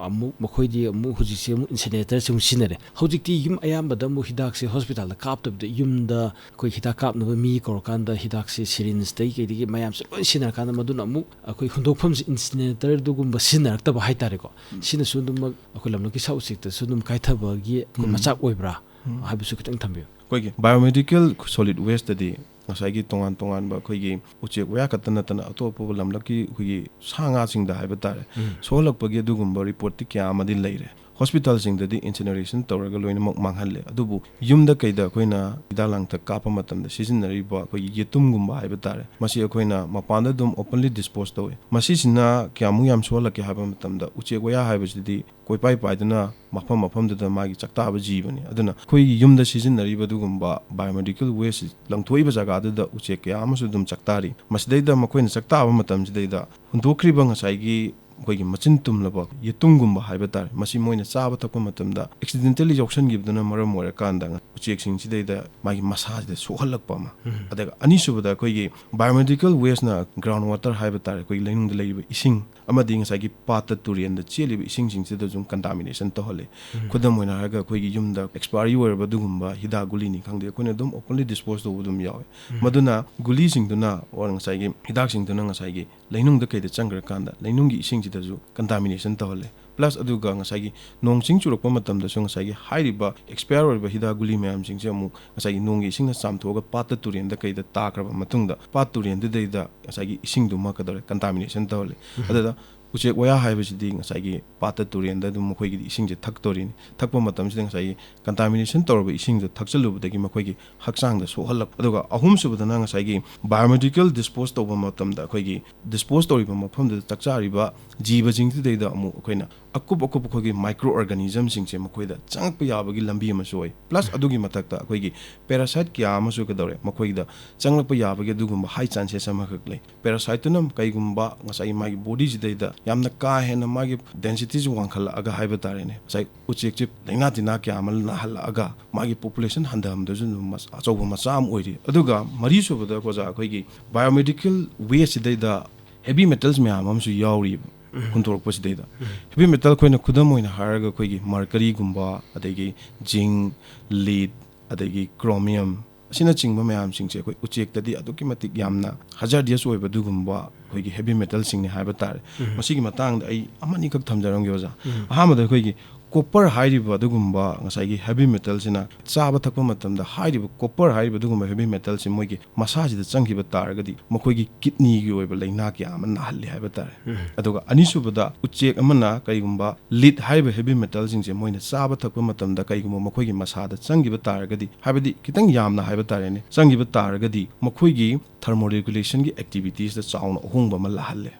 ꯑꯃꯨꯛ ꯃꯈꯣꯏꯗꯤ ꯑꯃꯨꯛ ꯍꯧꯖꯤꯛꯁꯦ ꯑꯃꯨꯛ ꯏꯟꯁꯤꯅꯦꯇꯔꯁꯦ ꯑꯃꯨꯛ ꯁꯤꯖꯤꯟꯅꯔꯦ꯫ ꯍꯧꯖꯤꯛꯇꯤ ꯌꯨꯝ ꯑꯌꯥꯝꯕꯗ ꯑꯃꯨꯛ ꯍꯤꯗꯥꯛꯁꯦ ꯍꯣꯁꯄꯤꯇꯥꯜꯗ ꯀꯥꯞꯇꯕꯤꯗ ꯌꯨꯝꯗ ꯑꯩꯈꯣꯏ ꯍꯤꯗꯥꯛ ꯀꯥꯞꯅꯕ ꯃꯤ ꯀꯧꯔꯀꯥꯟꯗ ꯍꯤꯗꯥꯛꯁꯦ ꯁꯤꯔꯤꯟꯁꯇꯒꯤ ꯀꯩꯗꯒꯤ ꯃꯌꯥꯝꯁꯦ ꯂꯣꯏ ꯁꯤꯖꯤꯟꯅꯔꯀꯥꯟꯗ ꯃꯗꯨꯅ ꯑꯃꯨꯛ ꯑꯩꯈꯣꯏ ꯍꯨꯟꯗꯣꯛꯐꯝꯁꯦ ꯏꯟꯁꯤꯅꯦꯇꯔꯗꯨꯒꯨꯝꯕ ꯁꯤꯖꯤꯟꯅꯔꯛꯇꯕ ꯍꯥꯏꯇꯥꯔꯦꯀꯣ꯫ ꯁꯤꯅꯁꯨ ꯑꯗꯨꯝꯃꯛ ꯑꯩꯈꯣꯏ ꯂꯝꯂꯛꯀꯤ ꯁꯥ ꯎꯆꯦꯛꯇꯁꯨ ꯑꯗꯨꯝ ꯀꯥꯏꯊꯕꯒꯤ ꯑꯩꯈꯣꯏ ꯎꯝ꯫ ꯃꯆꯥꯛ ꯑꯣꯏꯕ꯭ꯔꯥ ꯎꯝ꯫ ꯍꯥꯏꯕꯁꯨ ꯈꯤꯇꯪ ꯊꯝꯕꯤꯌꯨ꯫ ꯑꯩꯈꯣꯏꯒꯤ ꯕꯥꯏꯑꯣꯃꯦꯗꯤꯀꯦꯜ ꯁꯣꯂꯤꯠ ꯋꯦꯁꯇꯗꯤ ꯉꯁꯥꯏꯒꯤ ꯇꯣꯉꯥꯟ ꯇꯣꯉꯥꯟꯕ ꯑꯩꯈꯣꯏꯒꯤ ꯎꯆꯦꯛ ꯋꯥꯌꯥ ꯈꯛꯇ ꯅꯠꯇꯅ ꯑꯇꯣꯞꯄ ꯂꯝꯂꯛꯀꯤ ꯑꯩꯈꯣꯏꯒꯤ ꯁꯥ ꯉꯥꯁꯤꯡꯗ ꯍꯥꯏꯕ ꯇꯥꯔꯦ, ꯎꯝ꯫ ꯁꯣꯛꯍꯜꯂꯛꯄꯒꯤ ꯑꯗꯨꯒꯨꯝꯕ ꯔꯤꯄꯣꯔꯠꯇꯤ ꯀꯌꯥ ꯑꯃꯗꯤ ꯂꯩꯔꯦ꯫ ꯍꯣꯁꯄꯤꯇꯥꯜꯁꯤꯡꯗꯗꯤ ꯏꯟꯁꯤꯅꯔꯦꯁꯟ ꯇꯧꯔꯒ ꯂꯣꯏꯅꯃꯛ ꯃꯥꯡꯍꯜꯂꯦ, ꯑꯗꯨꯕꯨ ꯌꯨꯝꯗ ꯀꯩꯗ ꯑꯩꯈꯣꯏꯅ ꯍꯤꯗꯥꯛ ꯂꯥꯡꯊꯛ ꯀꯥꯞꯄ ꯃꯇꯝꯗ ꯁꯤꯖꯤꯟꯅꯔꯤꯕ ꯑꯩꯈꯣꯏꯒꯤ ꯌꯦꯇꯨꯝꯒꯨꯝꯕ ꯍꯥꯏꯕ ꯇꯥꯔꯦ, ꯃꯁꯤ ꯑꯩꯈꯣꯏꯅ ꯃꯄꯥꯟꯗ ꯑꯗꯨꯝ ꯑꯣꯄꯟꯂꯤ ꯗꯤꯁꯄꯣꯖ ꯇꯧꯏ꯫ ꯃꯁꯤꯁꯤꯅ ꯀꯌꯥꯃꯨꯛ ꯌꯥꯝ ꯁꯣꯛꯍꯜꯂꯛꯀꯦ ꯍꯥꯏꯕ ꯃꯇꯝꯗ, ꯎꯆꯦꯛ ꯋꯥꯌꯥ ꯍꯥꯏꯕꯁꯤꯗꯤ ꯀꯣꯏꯄꯥꯏ ꯄꯥꯏꯗꯨꯅ ꯃꯐꯝ ꯃꯐꯝꯗꯨꯗ ꯃꯥꯒꯤ ꯆꯥꯛꯇꯥꯕ ꯖꯤꯕꯅꯤ꯫ ꯑꯗꯨꯅ ꯑꯩꯈꯣꯏꯒꯤ ꯌꯨꯝꯗ ꯁꯤꯖꯤꯟꯅꯔꯤꯕ ꯑꯗꯨꯒꯨꯝꯕ ꯕꯥꯏꯑꯣꯃꯦꯗꯤꯀꯦꯜ ꯋꯦꯁ ꯂꯪꯊꯣꯛꯏꯕ ꯖꯒꯥꯗꯨꯗ ꯎꯆꯦꯛ ꯀꯌꯥ ꯑꯃꯁꯨ ꯑꯗꯨꯝ ꯆꯥꯛꯇꯥꯔꯤ꯫ ꯃꯁꯤꯗꯩꯗ ꯃꯈꯣꯏꯅ ꯆꯥꯛꯇꯥꯕ ꯃꯇꯝꯁꯤꯗꯩꯗ ꯍꯨꯟꯗꯣꯛꯈ꯭ꯔꯤꯕ ꯉꯁꯥꯏꯒꯤ ꯑꯩꯈꯣꯏꯒꯤ ꯃꯆꯤꯟ ꯇꯨꯝꯂꯕ ꯌꯦꯇꯨꯝꯒꯨꯝꯕ ꯍꯥꯏꯕ ꯇꯥꯔꯦ, ꯃꯁꯤ ꯃꯣꯏꯅ ꯆꯥꯕ ꯊꯛꯄ ꯃꯇꯝꯗ ꯑꯦꯛꯁꯤꯗꯦꯟꯇꯦꯜꯂꯤ ꯌꯥꯎꯁꯟꯈꯤꯕꯗꯨꯅ ꯃꯔꯝ ꯑꯣꯏꯔꯀꯥꯟꯗ ꯎꯆꯦꯛꯁꯤꯡꯁꯤꯗꯩꯗ ꯃꯥꯒꯤ ꯃꯁꯥꯁꯤꯗ ꯁꯣꯛꯍꯜꯂꯛꯄ ꯑꯃ꯫ ꯑꯗꯨꯒ ꯑꯅꯤꯁꯨꯕꯗ ꯑꯩꯈꯣꯏꯒꯤ ꯕꯥꯏꯑꯣꯃꯦꯗꯤꯀꯦꯜ ꯋꯦꯁꯅ ꯒ꯭ꯔꯥꯎꯟ ꯋꯥꯇꯔ ꯍꯥꯏꯕ ꯇꯥꯔꯦ, ꯑꯩꯈꯣꯏꯒꯤ ꯂꯩꯅꯨꯡꯗ ꯂꯩꯔꯤꯕ ꯏꯁꯤꯡ ꯑꯃꯗꯤ ꯉꯁꯥꯏꯒꯤ ꯄꯥꯠꯇ ꯇꯨꯔꯦꯟꯗ ꯆꯦꯜꯂꯤꯕ ꯏꯁꯤꯡꯁꯤꯡꯁꯤꯗꯁꯨ ꯀꯟꯇꯥꯃꯤꯅꯦꯁꯟ ꯇꯧꯍꯜꯂꯦ꯫ ꯈꯨꯗꯝ ꯑꯣꯏꯅ ꯍꯥꯏꯔꯒ ꯑꯩꯈꯣꯏꯒꯤ ꯌꯨꯝꯗ ꯑꯦꯛꯁꯄꯥꯏꯔꯤ ꯑꯣꯏꯔꯕ ꯑꯗꯨꯒꯨꯝꯕ ꯍꯤꯗꯥꯛ ꯒꯨꯂꯤꯅꯤ ꯈꯪꯗꯦ, ꯑꯩꯈꯣꯏꯅ ꯑꯗꯨꯝ ꯑꯣꯄꯟꯂꯤ ꯗꯤꯁꯄꯣꯖ ꯇꯧꯕ ꯑꯗꯨꯝ ꯌꯥꯎꯋꯦ꯫ ꯃꯗꯨꯅ ꯒꯨꯂꯤꯁꯤꯡꯗꯨꯅ ꯑꯣꯔ ꯉꯁꯥꯏꯒꯤ ꯍꯤꯗꯥꯛꯁꯤꯡꯗꯨꯅ ꯉꯁꯥꯏꯒꯤ ꯂꯩꯅꯨꯡꯗ ꯀꯩꯗ ꯆꯪꯈ꯭ꯔꯀꯥꯟꯗ ꯂꯩꯅꯨꯡꯒꯤ ꯏꯁꯤꯡꯁꯤꯗꯁꯨ ꯀꯟꯇꯥꯃꯤꯅꯦꯁꯟ ꯇꯧꯍꯜꯂꯦ꯫ ꯄ꯭ꯂꯁ ꯑꯗꯨꯒ ꯉꯁꯥꯏꯒꯤ ꯅꯣꯡ ꯆꯤꯡ ꯆꯨꯔꯛꯄ ꯃꯇꯝꯗꯁꯨ ꯉꯁꯥꯏꯒꯤ ꯍꯥꯏꯔꯤꯕ ꯑꯦꯛꯁꯄꯥꯌꯔ ꯑꯣꯏꯔꯤꯕ ꯍꯤꯗꯥꯛ ꯒꯨꯂꯤ ꯃꯌꯥꯝꯁꯤꯡꯁꯦ ꯑꯃꯨꯛ ꯉꯁꯥꯏꯒꯤ ꯅꯣꯡꯒꯤ ꯏꯁꯤꯡꯅ ꯆꯥꯝꯊꯣꯛꯑꯒ ꯄꯥꯠꯇ ꯇꯨꯔꯦꯟꯗ ꯀꯩꯗ ꯇꯥꯈ꯭ꯔꯕ ꯃꯇꯨꯡꯗ ꯄꯥꯠ ꯇꯨꯔꯦꯟꯗꯨꯗꯩꯗ ꯉꯁꯥꯏꯒꯤ ꯏꯁꯤꯡꯗꯨꯃ ꯀꯩꯗꯧꯔꯦ, ꯀꯟꯇꯥꯃꯤꯅꯦꯁꯟ ꯇꯧꯍꯜꯂꯦ꯫ ꯑꯗꯨꯗ ꯎꯆꯦꯛ ꯋꯥꯌꯥ ꯍꯥꯏꯕꯁꯤꯗꯤ ꯉꯁꯥꯏꯒꯤ ꯄꯥꯠꯇ ꯇꯨꯔꯦꯟꯗ ꯑꯗꯨꯝ ꯃꯈꯣꯏꯒꯤꯗꯤ ꯏꯁꯤꯡꯁꯦ ꯊꯛꯇꯣꯔꯤꯅꯤ꯫ ꯊꯛꯄ ꯃꯇꯝꯁꯤꯗ ꯉꯁꯥꯏꯒꯤ ꯀꯟꯇꯥꯃꯤꯅꯦꯁꯟ ꯇꯧꯔꯕ ꯏꯁꯤꯡꯗꯣ ꯊꯛꯆꯜꯂꯨꯕꯗꯒꯤ ꯃꯈꯣꯏꯒꯤ ꯍꯛꯆꯥꯡꯗ ꯁꯣꯛꯍꯜꯂꯛꯄ꯫ ꯑꯗꯨꯒ ꯑꯍꯨꯝꯁꯨꯕꯗꯅ ꯉꯁꯥꯏꯒꯤ ꯕꯥꯏꯑꯣꯃꯦꯗꯤꯀꯦꯜ ꯗꯤꯁꯄꯣꯖ ꯇꯧꯕ ꯃꯇꯝꯗ ꯑꯩꯈꯣꯏꯒꯤ ꯗꯤꯁꯄꯣꯖ ꯇꯧꯔꯤꯕ ꯃꯐꯝꯗꯨꯗ ꯆꯥꯛꯆꯥꯔꯤꯕ ꯖꯤꯕꯁꯤꯡꯁꯤꯗꯩꯗ ꯑꯃꯨꯛ ꯑꯩꯈꯣꯏꯅ ꯑꯀꯨꯞ ꯑꯀꯨꯞꯄ ꯑꯩꯈꯣꯏꯒꯤ ꯃꯥꯏꯀ꯭ꯔꯣ ꯑꯣꯔꯒꯥꯅꯤꯖꯝꯁꯤꯡꯁꯦ ꯃꯈꯣꯏꯗ ꯆꯪꯉꯛꯄ ꯌꯥꯕꯒꯤ ꯂꯝꯕꯤ ꯑꯃꯁꯨ ꯑꯣꯏ꯫ ꯄ꯭ꯂꯁ ꯑꯗꯨꯒꯤ ꯃꯊꯛꯇ ꯑꯩꯈꯣꯏꯒꯤ ꯄꯦꯔꯥꯁꯥꯏꯠ ꯀꯌꯥ ꯑꯃꯁꯨ ꯀꯩꯗꯧꯔꯦ, ꯃꯈꯣꯏꯗ ꯆꯪꯂꯛꯄ ꯌꯥꯕꯒꯤ ꯑꯗꯨꯒꯨꯝꯕ ꯍꯥꯏ ꯆꯥꯟꯁꯦꯁ ꯑꯃꯈꯛ ꯂꯩ꯫ ꯄꯦꯔꯥꯁꯥꯏꯠꯇꯨꯅ ꯀꯩꯒꯨꯝꯕ ꯉꯁꯥꯏꯒꯤ ꯃꯥꯒꯤ ꯕꯣꯗꯤꯁꯤꯗꯩꯗ ꯌꯥꯝꯅ ꯀꯥ ꯍꯦꯟꯅ ꯃꯥꯒꯤ ꯗꯦꯟꯁꯤꯇꯤꯁꯤ ꯋꯥꯡꯈꯠꯂꯛꯑꯒ ꯍꯥꯏꯕ ꯇꯥꯔꯦꯅꯦ, ꯉꯁꯥꯏ ꯎꯆꯦꯛꯁꯦ ꯂꯥꯏꯅꯥ ꯇꯤꯟꯅꯥ ꯀꯌꯥ ꯑꯃ ꯅꯥꯍꯜꯂꯛꯑꯒ ꯃꯥꯒꯤ ꯄꯣꯄꯨꯂꯦꯁꯟ ꯍꯟꯊꯍꯟꯕꯗꯁꯨ ꯑꯗꯨꯝ ꯃꯁ-, ꯑꯆꯧꯕ ꯃꯆꯥ ꯑꯃ ꯑꯣꯏꯔꯤ꯫ ꯑꯗꯨꯒ ꯃꯔꯤꯁꯨꯕꯗ ꯑꯣꯖꯥ, ꯑꯩꯈꯣꯏꯒꯤ ꯕꯥꯏꯑꯣꯃꯦꯗꯤꯀꯦꯜ ꯋꯦꯁꯁꯤꯗꯩꯗ ꯍꯦꯚꯤ ꯃꯦꯇꯜꯁ ꯃꯌꯥꯝ ꯑꯃꯁꯨ ꯌꯥꯎꯔꯤꯕ ꯍꯨꯟꯗꯣꯔꯛꯄꯁꯤꯗꯩꯗ꯫ ꯍꯦꯚꯤ ꯃꯦꯇꯜ ꯑꯩꯈꯣꯏꯅ ꯈꯨꯗꯝ ꯑꯣꯏꯅ ꯍꯥꯏꯔꯒ ꯑꯩꯈꯣꯏꯒꯤ ꯃꯔꯀꯔꯤꯒꯨꯝꯕ, ꯑꯗꯒꯤ ꯖꯤꯡ, ꯂꯤꯗ, ꯑꯗꯒꯤ ꯀ꯭ꯔꯣꯃꯤꯌꯝ ꯑꯁꯤꯅꯆꯤꯡꯕ ꯃꯌꯥꯝꯁꯤꯡꯁꯦ ꯑꯩꯈꯣꯏ ꯎꯆꯦꯛꯇꯗꯤ ꯑꯗꯨꯛꯀꯤ ꯃꯇꯤꯛ ꯌꯥꯝꯅ ꯍꯖꯥꯔꯗꯤꯌꯁ ꯑꯣꯏꯕ ꯑꯗꯨꯒꯨꯝꯕ ꯑꯩꯈꯣꯏꯒꯤ ꯍꯦꯚꯤ ꯃꯦꯇꯜꯁꯤꯡꯅꯤ ꯍꯥꯏꯕ ꯇꯥꯔꯦ꯫ ꯃꯁꯤꯒꯤ ꯃꯇꯥꯡꯗ ꯑꯩ ꯑꯃꯅꯤꯈꯛ ꯊꯝꯖꯔꯝꯒꯦ ꯑꯣꯖꯥ꯫ ꯑꯍꯥꯟꯕꯗ ꯑꯩꯈꯣꯏꯒꯤ ꯀꯣꯄꯔ ꯍꯥꯏꯔꯤꯕ ꯑꯗꯨꯒꯨꯝꯕ ꯉꯁꯥꯏꯒꯤ ꯍꯦꯚꯤ ꯃꯦꯇꯜꯁꯤꯅ ꯆꯥꯕ ꯊꯛꯄ ꯃꯇꯝꯗ ꯍꯥꯏꯔꯤꯕ ꯀꯣꯄꯔ ꯍꯥꯏꯔꯤꯕ ꯑꯗꯨꯒꯨꯝꯕ ꯍꯦꯚꯤ ꯃꯦꯇꯜꯁꯤ ꯃꯣꯏꯒꯤ ꯃꯁꯥꯁꯤꯗ ꯆꯪꯈꯤꯕ ꯇꯥꯔꯒꯗꯤ ꯃꯈꯣꯏꯒꯤ ꯀꯤꯠꯅꯤꯒꯤ ꯑꯣꯏꯕ ꯂꯥꯏꯅꯥ ꯀꯌꯥ ꯑꯃ ꯅꯥꯍꯜꯂꯤ ꯍꯥꯏꯕ ꯇꯥꯔꯦ꯫ ꯑꯗꯨꯒ ꯑꯅꯤꯁꯨꯕꯗ ꯎꯆꯦꯛ ꯑꯃꯅ ꯀꯔꯤꯒꯨꯝꯕ ꯂꯤꯗ ꯍꯥꯏꯔꯤꯕ ꯍꯦꯚꯤ ꯃꯦꯇꯜꯁꯤꯡꯁꯦ ꯃꯣꯏꯅ ꯆꯥꯕ ꯊꯛꯄ ꯃꯇꯝꯗ ꯀꯔꯤꯒꯨꯝꯕ ꯃꯈꯣꯏꯒꯤ ꯃꯁꯥꯗ ꯆꯪꯈꯤꯕ ꯇꯥꯔꯒꯗꯤ, ꯍꯥꯏꯕꯗꯤ ꯈꯤꯇꯪ ꯌꯥꯝꯅ ꯍꯥꯏꯕ ꯇꯥꯔꯦꯅꯦ, ꯆꯪꯈꯤꯕ ꯇꯥꯔꯒꯗꯤ ꯃꯈꯣꯏꯒꯤ ꯊꯔꯃꯣꯔꯦꯒꯨꯂꯦꯁꯟꯒꯤ ꯑꯦꯛꯇꯤꯚꯤꯇꯤꯁꯇ ꯆꯥꯎꯅ ꯑꯍꯣꯡꯕ ꯑꯃ ꯂꯥꯛꯍꯜꯂꯦ꯫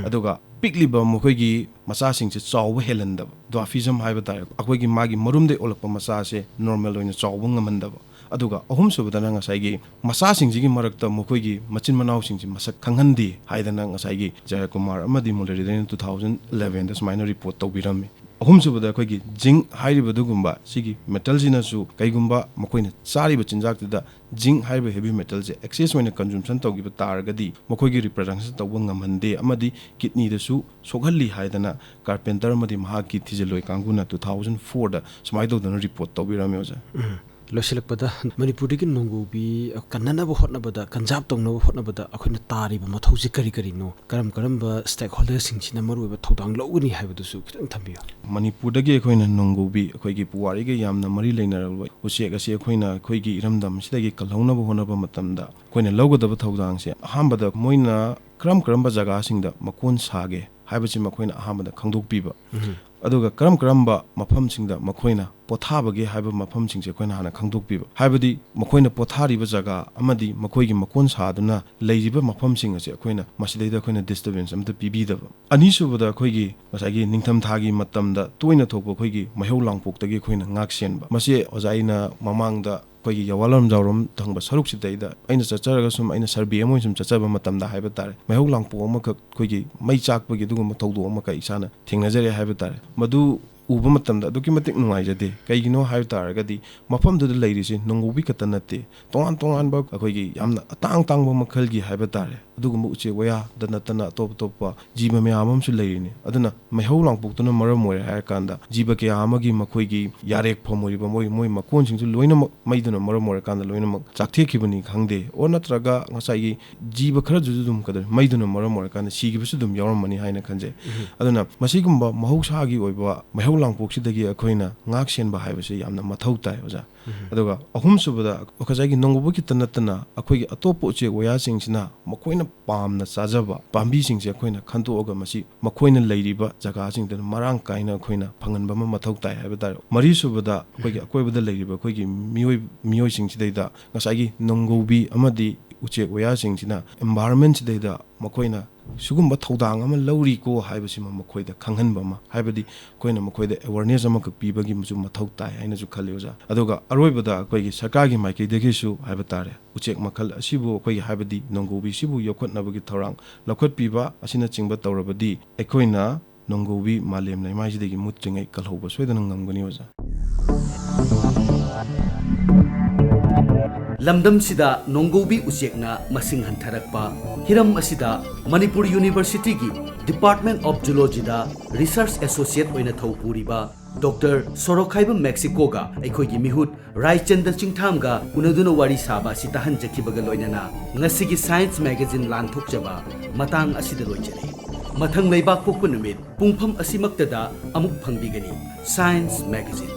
ꯑꯗꯨꯒ ꯄꯤꯛꯂꯤꯕ ꯃꯈꯣꯏꯒꯤ ꯃꯆꯥꯁꯤꯡꯁꯦ ꯆꯥꯎꯕ ꯍꯦꯜꯍꯟꯗꯕ, ꯗ꯭ꯋꯥꯐꯤꯖꯝ ꯍꯥꯏꯕ ꯇꯥꯔꯦ, ꯑꯩꯈꯣꯏꯒꯤ ꯃꯥꯒꯤ ꯃꯔꯨꯝꯗꯒꯤ ꯑꯣꯜꯂꯛꯄ ꯃꯆꯥꯁꯦ ꯅꯣꯔꯃꯦꯜ ꯑꯣꯏꯅ ꯆꯥꯎꯕ ꯉꯝꯍꯟꯗꯕ, ꯑꯗꯨꯒ ꯑꯍꯨꯝꯁꯨꯕꯗꯅ ꯉꯁꯥꯏꯒꯤ ꯃꯆꯥꯁꯤꯡꯁꯤꯒꯤ ꯃꯔꯛꯇ ꯃꯈꯣꯏꯒꯤ ꯃꯆꯤꯟ ꯃꯅꯥꯎꯁꯤꯡꯁꯤ ꯃꯁꯛ ꯈꯪꯍꯟꯗꯦ ꯍꯥꯏꯗꯅ ꯉꯁꯥꯏꯒꯤ ꯖꯌꯀꯨꯃꯥꯔ ꯑꯃꯗꯤ ꯃꯨꯔꯂꯤꯙꯔꯅ two thousand elevenꯗ ꯁꯨꯃꯥꯏꯅ ꯔꯤꯄꯣꯔꯠ ꯇꯧꯕꯤꯔꯝꯃꯤ꯫ ꯑꯍꯨꯝꯁꯨꯕꯗ ꯑꯩꯈꯣꯏꯒꯤ zinc ꯍꯥꯏꯔꯤꯕꯗꯨꯒꯨꯝꯕ ꯁꯤꯒꯤ metalꯁꯤꯅꯁꯨ ꯀꯩꯒꯨꯝꯕ ꯃꯈꯣꯏꯅ ꯆꯥꯔꯤꯕ ꯆꯤꯟꯖꯥꯛꯇꯨꯗ zinc ꯍꯥꯏꯔꯤꯕ heavy metalꯁꯦ excess ꯑꯣꯏꯅ consumption ꯇꯧꯈꯤꯕ ꯇꯥꯔꯒꯗꯤ ꯃꯈꯣꯏꯒꯤ reproduction ꯇꯧꯕ ꯉꯝꯍꯟꯗꯦ ꯑꯃꯗꯤ kidneyꯗꯁꯨ ꯁꯣꯛꯍꯜꯂꯤ ꯍꯥꯏꯗꯅ Carpenter ꯑꯃꯗꯤ ꯃꯍꯥꯛꯀꯤ ꯊꯤꯖꯤꯜꯂꯣꯏ ꯀꯥꯡꯕꯨꯅ two thousand fourꯗ ꯁꯨꯃꯥꯏꯅ ꯇꯧꯗꯅ ꯔꯤꯄꯣꯔꯠ ꯇꯧꯕꯤꯔꯝꯃꯦ ꯑꯣꯖꯥ꯫ ꯂꯣꯏꯁꯤꯜꯂꯛꯄꯗ, ꯃꯅꯤꯄꯨꯔꯗꯒꯤ ꯅꯣꯡꯒꯧꯕꯤ ꯀꯟꯅꯅꯕ ꯍꯣꯠꯅꯕꯗ, ꯀꯟꯖꯥꯔꯕ ꯇꯧꯅꯕ ꯍꯣꯠꯅꯕꯗ ꯑꯩꯈꯣꯏꯅ ꯇꯥꯔꯤꯕ ꯃꯊꯧꯁꯦ ꯀꯔꯤ ꯀꯔꯤꯅꯣ? ꯀꯔꯝ ꯀꯔꯝꯕ stakeholderꯁꯤꯡꯁꯤꯅ ꯃꯔꯨꯑꯣꯏꯕ ꯊꯧꯗꯥꯡ ꯂꯧꯒꯅꯤ ꯍꯥꯏꯕꯗꯨꯁꯨ ꯈꯤꯇꯪ ꯊꯝꯕꯤꯌꯨ꯫ ꯃꯅꯤꯄꯨꯔꯗꯒꯤ ꯑꯩꯈꯣꯏꯅ ꯅꯣꯡꯒꯧꯕꯤ, ꯑꯩꯈꯣꯏꯒꯤ ꯄꯨꯋꯥꯔꯤꯒ ꯌꯥꯝꯅ ꯃꯔꯤ ꯂꯩꯅꯔꯕ ꯎꯆꯦꯛ ꯑꯁꯤ ꯑꯩꯈꯣꯏꯅ ꯑꯩꯈꯣꯏꯒꯤ ꯏꯔꯝꯗꯝ ꯑꯁꯤꯗꯒꯤ ꯀꯜꯍꯧꯅꯕ ꯍꯣꯠꯅꯕ ꯃꯇꯝꯗ ꯑꯩꯈꯣꯏꯅ ꯂꯧꯒꯗꯕ ꯊꯧꯗꯥꯡꯁꯦ, ꯑꯍꯥꯟꯕꯗ ꯃꯣꯏꯅ ꯀꯔꯝ ꯀꯔꯝꯕ ꯖꯒꯥꯁꯤꯡꯗ ꯃꯀꯣꯟ ꯁꯥꯒꯦ ꯍꯥꯏꯕꯁꯤ ꯃꯈꯣꯏꯅ ꯑꯍꯥꯟꯕꯗ ꯈꯪꯗꯣꯛꯄꯤꯕ꯫ ꯑꯗꯨꯒ ꯀꯔꯝ ꯀꯔꯝꯕ ꯃꯐꯝꯁꯤꯡꯗ ꯃꯈꯣꯏꯅ ꯄꯣꯊꯥꯕꯒꯦ ꯍꯥꯏꯕ ꯃꯐꯝꯁꯤꯡꯁꯦ ꯑꯩꯈꯣꯏꯅ ꯍꯥꯟꯅ ꯈꯪꯗꯣꯛꯄꯤꯕ꯫ ꯍꯥꯏꯕꯗꯤ ꯃꯈꯣꯏꯅ ꯄꯣꯊꯥꯔꯤꯕ ꯖꯒꯥ ꯑꯃꯗꯤ ꯃꯈꯣꯏꯒꯤ ꯃꯀꯣꯟ ꯁꯥꯗꯨꯅ ꯂꯩꯔꯤꯕ ꯃꯐꯝꯁꯤꯡ ꯑꯁꯦ ꯑꯩꯈꯣꯏꯅ ꯃꯁꯤꯗꯩꯗ ꯑꯩꯈꯣꯏꯅ disturbance ꯑꯃꯠꯇ ꯄꯤꯕꯤꯗꯕ꯫ ꯑꯅꯤꯁꯨꯕꯗ ꯑꯩꯈꯣꯏꯒꯤ ꯉꯁꯥꯏꯒꯤ ꯅꯤꯡꯊꯝꯊꯥꯒꯤ ꯃꯇꯝꯗ ꯇꯣꯏꯅ ꯊꯣꯛꯄ ꯑꯩꯈꯣꯏꯒꯤ ꯃꯩꯍꯧ ꯂꯥꯡꯄꯣꯛꯇꯒꯤ ꯑꯩꯈꯣꯏꯅ ꯉꯥꯛ ꯁꯦꯟꯕ꯫ ꯃꯁꯤ ꯑꯣꯖꯥ ꯑꯩꯅ ꯃꯃꯥꯡꯗ ꯑꯩꯈꯣꯏꯒꯤ ꯌꯥꯋꯥꯂꯝ ꯖꯥꯎꯔꯝ ꯊꯪꯕ ꯁꯔꯨꯛꯁꯤꯗꯩꯗ ꯑꯩꯅ ꯆꯠꯆꯔꯒ ꯁꯨꯝ ꯑꯩꯅ survey ꯑꯃ ꯑꯣꯏꯅ ꯁꯨꯝ ꯆꯠꯆꯕ ꯃꯇꯝꯗ ꯍꯥꯏꯕ ꯇꯥꯔꯦ, ꯃꯩꯍꯧ ꯂꯥꯡꯄꯣꯛ ꯑꯃꯈꯛ ꯑꯩꯈꯣꯏꯒꯤ ꯃꯩ ꯆꯥꯛꯄꯒꯤ ꯑꯗꯨꯒꯨꯝꯕ ꯊꯧꯗꯣꯛ ꯑꯃꯈꯛ ꯏꯁꯥꯅ ꯊꯦꯡꯅꯖꯔꯦ ꯍꯥꯏꯕ ꯇꯥꯔꯦ꯫ ꯃꯗꯨ ꯎꯕ ꯃꯇꯝꯗ ꯑꯗꯨꯛꯀꯤ ꯃꯇꯤꯛ ꯅꯨꯡꯉꯥꯏꯖꯗꯦ꯫ ꯀꯩꯒꯤꯅꯣ ꯍꯥꯏꯕ ꯇꯥꯔꯒꯗꯤ ꯃꯐꯝꯗꯨꯗ ꯂꯩꯔꯤꯁꯦ ꯅꯣꯡꯒꯧꯕꯤ ꯈꯛꯇ ꯅꯠꯇꯦ, ꯇꯣꯉꯥꯟ ꯇꯣꯉꯥꯟꯕ ꯑꯩꯈꯣꯏꯒꯤ ꯌꯥꯝꯅ ꯑꯇꯥꯡ ꯇꯥꯡꯕ ꯃꯈꯜꯒꯤ ꯍꯥꯏꯕ ꯇꯥꯔꯦ, ꯑꯗꯨꯒꯨꯝꯕ ꯎꯆꯦꯛ ꯋꯥꯌꯥꯗ ꯅꯠꯇꯅ ꯑꯇꯣꯞ ꯑꯇꯣꯞꯄ ꯖꯤꯕ ꯃꯌꯥꯝ ꯑꯃꯁꯨ ꯂꯩꯔꯤꯅꯤ꯫ ꯑꯗꯨꯅ ꯃꯩꯍꯧ ꯂꯥꯡꯄꯣꯛꯇꯨꯅ ꯃꯔꯝ ꯑꯣꯏꯔꯦ ꯍꯥꯏꯔꯀꯥꯟꯗ ꯖꯤꯕ ꯀꯌꯥ ꯑꯃꯒꯤ ꯃꯈꯣꯏꯒꯤ ꯌꯥꯔꯦꯛ ꯐꯝ ꯑꯣꯏꯔꯤꯕ ꯃꯣꯏ, ꯃꯣꯏ ꯃꯀꯣꯟꯁꯤꯡꯁꯨ ꯂꯣꯏꯅꯃꯛ ꯃꯩꯗꯨꯅ ꯃꯔꯝ ꯑꯣꯏꯔꯀꯥꯟꯗ ꯂꯣꯏꯅꯃꯛ ꯆꯥꯛꯊꯦꯛꯈꯤꯕꯅꯤ ꯈꯪꯗꯦ, ꯑꯣꯔ ꯅꯠꯇ꯭ꯔꯒ ꯉꯁꯥꯏꯒꯤ ꯖꯤꯕ ꯈꯔꯗꯨꯁꯨ ꯑꯗꯨꯝ ꯀꯩꯗꯧꯔꯦ, ꯃꯩꯗꯨꯅ ꯃꯔꯝ ꯑꯣꯏꯔꯀꯥꯟꯗ ꯁꯤꯈꯤꯕꯁꯨ ꯑꯗꯨꯝ ꯌꯥꯎꯔꯝꯃꯅꯤ ꯍꯥꯏꯅ ꯈꯟꯖꯩ꯫ ꯑꯗꯨꯅ ꯃꯁꯤꯒꯨꯝꯕ ꯃꯍꯧꯁꯥꯒꯤ ꯑꯣꯏꯕ ꯃꯩꯍꯧ ꯂꯥꯡꯄꯣꯛꯁꯤꯗꯒꯤ ꯑꯩꯈꯣꯏꯅ ꯉꯥꯛ ꯁꯦꯟꯕ ꯍꯥꯏꯕꯁꯤ ꯌꯥꯝꯅ ꯃꯊꯧ ꯇꯥꯏ, ꯑꯣꯖꯥ꯫ ꯑꯗꯨꯒ ꯑꯍꯨꯝꯁꯨꯕꯗ ꯉꯁꯥꯏꯒꯤ ꯅꯣꯡꯒꯧꯕꯤ ꯈꯛꯇ ꯅꯠꯇꯅ ꯑꯩꯈꯣꯏꯒꯤ ꯑꯇꯣꯞꯄ ꯎꯆꯦꯛ ꯋꯥꯌꯥꯁꯤꯡꯁꯤꯅ ꯃꯈꯣꯏꯅ ꯄꯥꯝꯅ ꯆꯥꯖꯕ ꯄꯥꯝꯕꯤꯁꯤꯡꯁꯦ ꯑꯩꯈꯣꯏꯅ ꯈꯟꯗꯣꯛꯑꯒ ꯃꯁꯤ ꯃꯈꯣꯏꯅ ꯂꯩꯔꯤꯕ ꯖꯒꯥꯁꯤꯡꯗꯨꯗ ꯃꯔꯥꯡ ꯀꯥꯏꯅ ꯑꯩꯈꯣꯏꯅ ꯐꯪꯍꯟꯕ ꯑꯃ ꯃꯊꯧ ꯇꯥꯏ ꯍꯥꯏꯕ ꯇꯥꯔꯦ꯫ ꯃꯔꯤꯁꯨꯕꯗ ꯑꯩꯈꯣꯏꯒꯤ ꯑꯀꯣꯏꯕꯗ ꯂꯩꯔꯤꯕ ꯑꯩꯈꯣꯏꯒꯤ ꯃꯤꯑꯣꯏ, ꯃꯤꯑꯣꯏꯁꯤꯡꯁꯤꯗꯩꯗ ꯉꯁꯥꯏꯒꯤ ꯅꯣꯡꯒꯧꯕꯤ ꯑꯃꯗꯤ ꯎꯆꯦꯛ ꯋꯥꯌꯥꯁꯤꯡꯁꯤꯅ environment ꯁꯤꯗꯩꯗ ꯃꯈꯣꯏꯅ ꯁꯤꯒꯨꯝꯕ ꯊꯧꯗꯥꯡ ꯑꯃ ꯂꯧꯔꯤꯀꯣ ꯍꯥꯏꯕꯁꯤꯃ ꯃꯈꯣꯏꯗ ꯈꯪꯍꯟꯕ ꯑꯃ, ꯍꯥꯏꯕꯗꯤ ꯑꯩꯈꯣꯏꯅ ꯃꯈꯣꯏꯗ awareness ꯑꯃꯈꯛ ꯄꯤꯕꯒꯤ ꯑꯃꯁꯨ ꯃꯊꯧ ꯇꯥꯏ ꯍꯥꯏꯅꯁꯨ ꯈꯜꯂꯤ ꯑꯣꯖꯥ꯫ ꯑꯗꯨꯒ ꯑꯔꯣꯏꯕꯗ ꯑꯩꯈꯣꯏꯒꯤ ꯁꯔꯀꯥꯔꯒꯤ ꯃꯥꯏꯀꯩꯗꯒꯤꯁꯨ ꯍꯥꯏꯕ ꯇꯥꯔꯦ, ꯎꯆꯦꯛ ꯃꯈꯜ ꯑꯁꯤꯕꯨ, ꯑꯩꯈꯣꯏꯒꯤ ꯍꯥꯏꯕꯗꯤ ꯅꯣꯡꯒꯧꯕꯤꯁꯤꯕꯨ ꯌꯣꯛꯈꯠꯅꯕꯒꯤ ꯊꯧꯔꯥꯡ ꯂꯧꯈꯠꯄꯤꯕ ꯑꯁꯤꯅꯆꯤꯡꯕ ꯇꯧꯔꯕꯗꯤ ꯑꯩꯈꯣꯏꯅ ꯅꯣꯡꯒꯧꯕꯤ ꯃꯥꯂꯦꯝ ꯂꯩꯃꯥꯏꯁꯤꯗꯒꯤ ꯃꯨꯠꯇ꯭ꯔꯤꯉꯩ ꯀꯜꯍꯧꯕ ꯁꯣꯏꯗꯅ ꯉꯝꯒꯅꯤ ꯑꯣꯖꯥ꯫ ꯂꯝꯗꯝꯁꯤꯗ ꯅꯣꯡꯒꯧꯕꯤ ꯎꯆꯦꯛꯅ ꯃꯁꯤꯡ ꯍꯟꯊꯔꯛꯄ꯫ ꯍꯤꯔꯝ ꯑꯁꯤꯗ ꯃꯅꯤꯄꯨꯔ ꯌꯨꯅꯤꯚꯔꯁꯤꯇꯤꯒꯤ Department of Zoology the research associate ꯑꯣꯏꯅ ꯊꯧ ꯄꯨꯔꯤꯕ ꯗꯣꯛꯇꯔ ꯁꯣꯔꯣꯛꯈꯥꯏꯕꯝ ꯃꯦꯛꯁꯤꯀꯣꯒ ꯑꯩꯈꯣꯏꯒꯤ ꯃꯤꯍꯨꯠ ꯔꯥꯏꯆꯟꯗ ꯆꯤꯡꯊꯥꯝꯒ ꯎꯅꯗꯨꯅ ꯋꯥꯔꯤ ꯁꯥꯕ ꯑꯁꯤ ꯇꯥꯍꯟꯖꯈꯤꯕꯒ ꯂꯣꯏꯅꯅ ꯉꯁꯤꯒꯤ Science Magazine ꯂꯥꯟꯊꯣꯛꯆꯕ ꯃꯇꯥꯡ ꯑꯁꯤꯗ ꯂꯣꯏꯖꯔꯦ꯫ ꯃꯊꯪ ꯂꯩꯕꯥꯛ ꯄꯣꯛꯄ ꯅꯨꯃꯤꯠ ꯄꯨꯡꯐꯝ ꯑꯁꯤꯃꯛꯇꯗ ꯑꯃꯨꯛ ꯐꯪꯕꯤꯒꯅꯤ꯫ Science Magazine꯫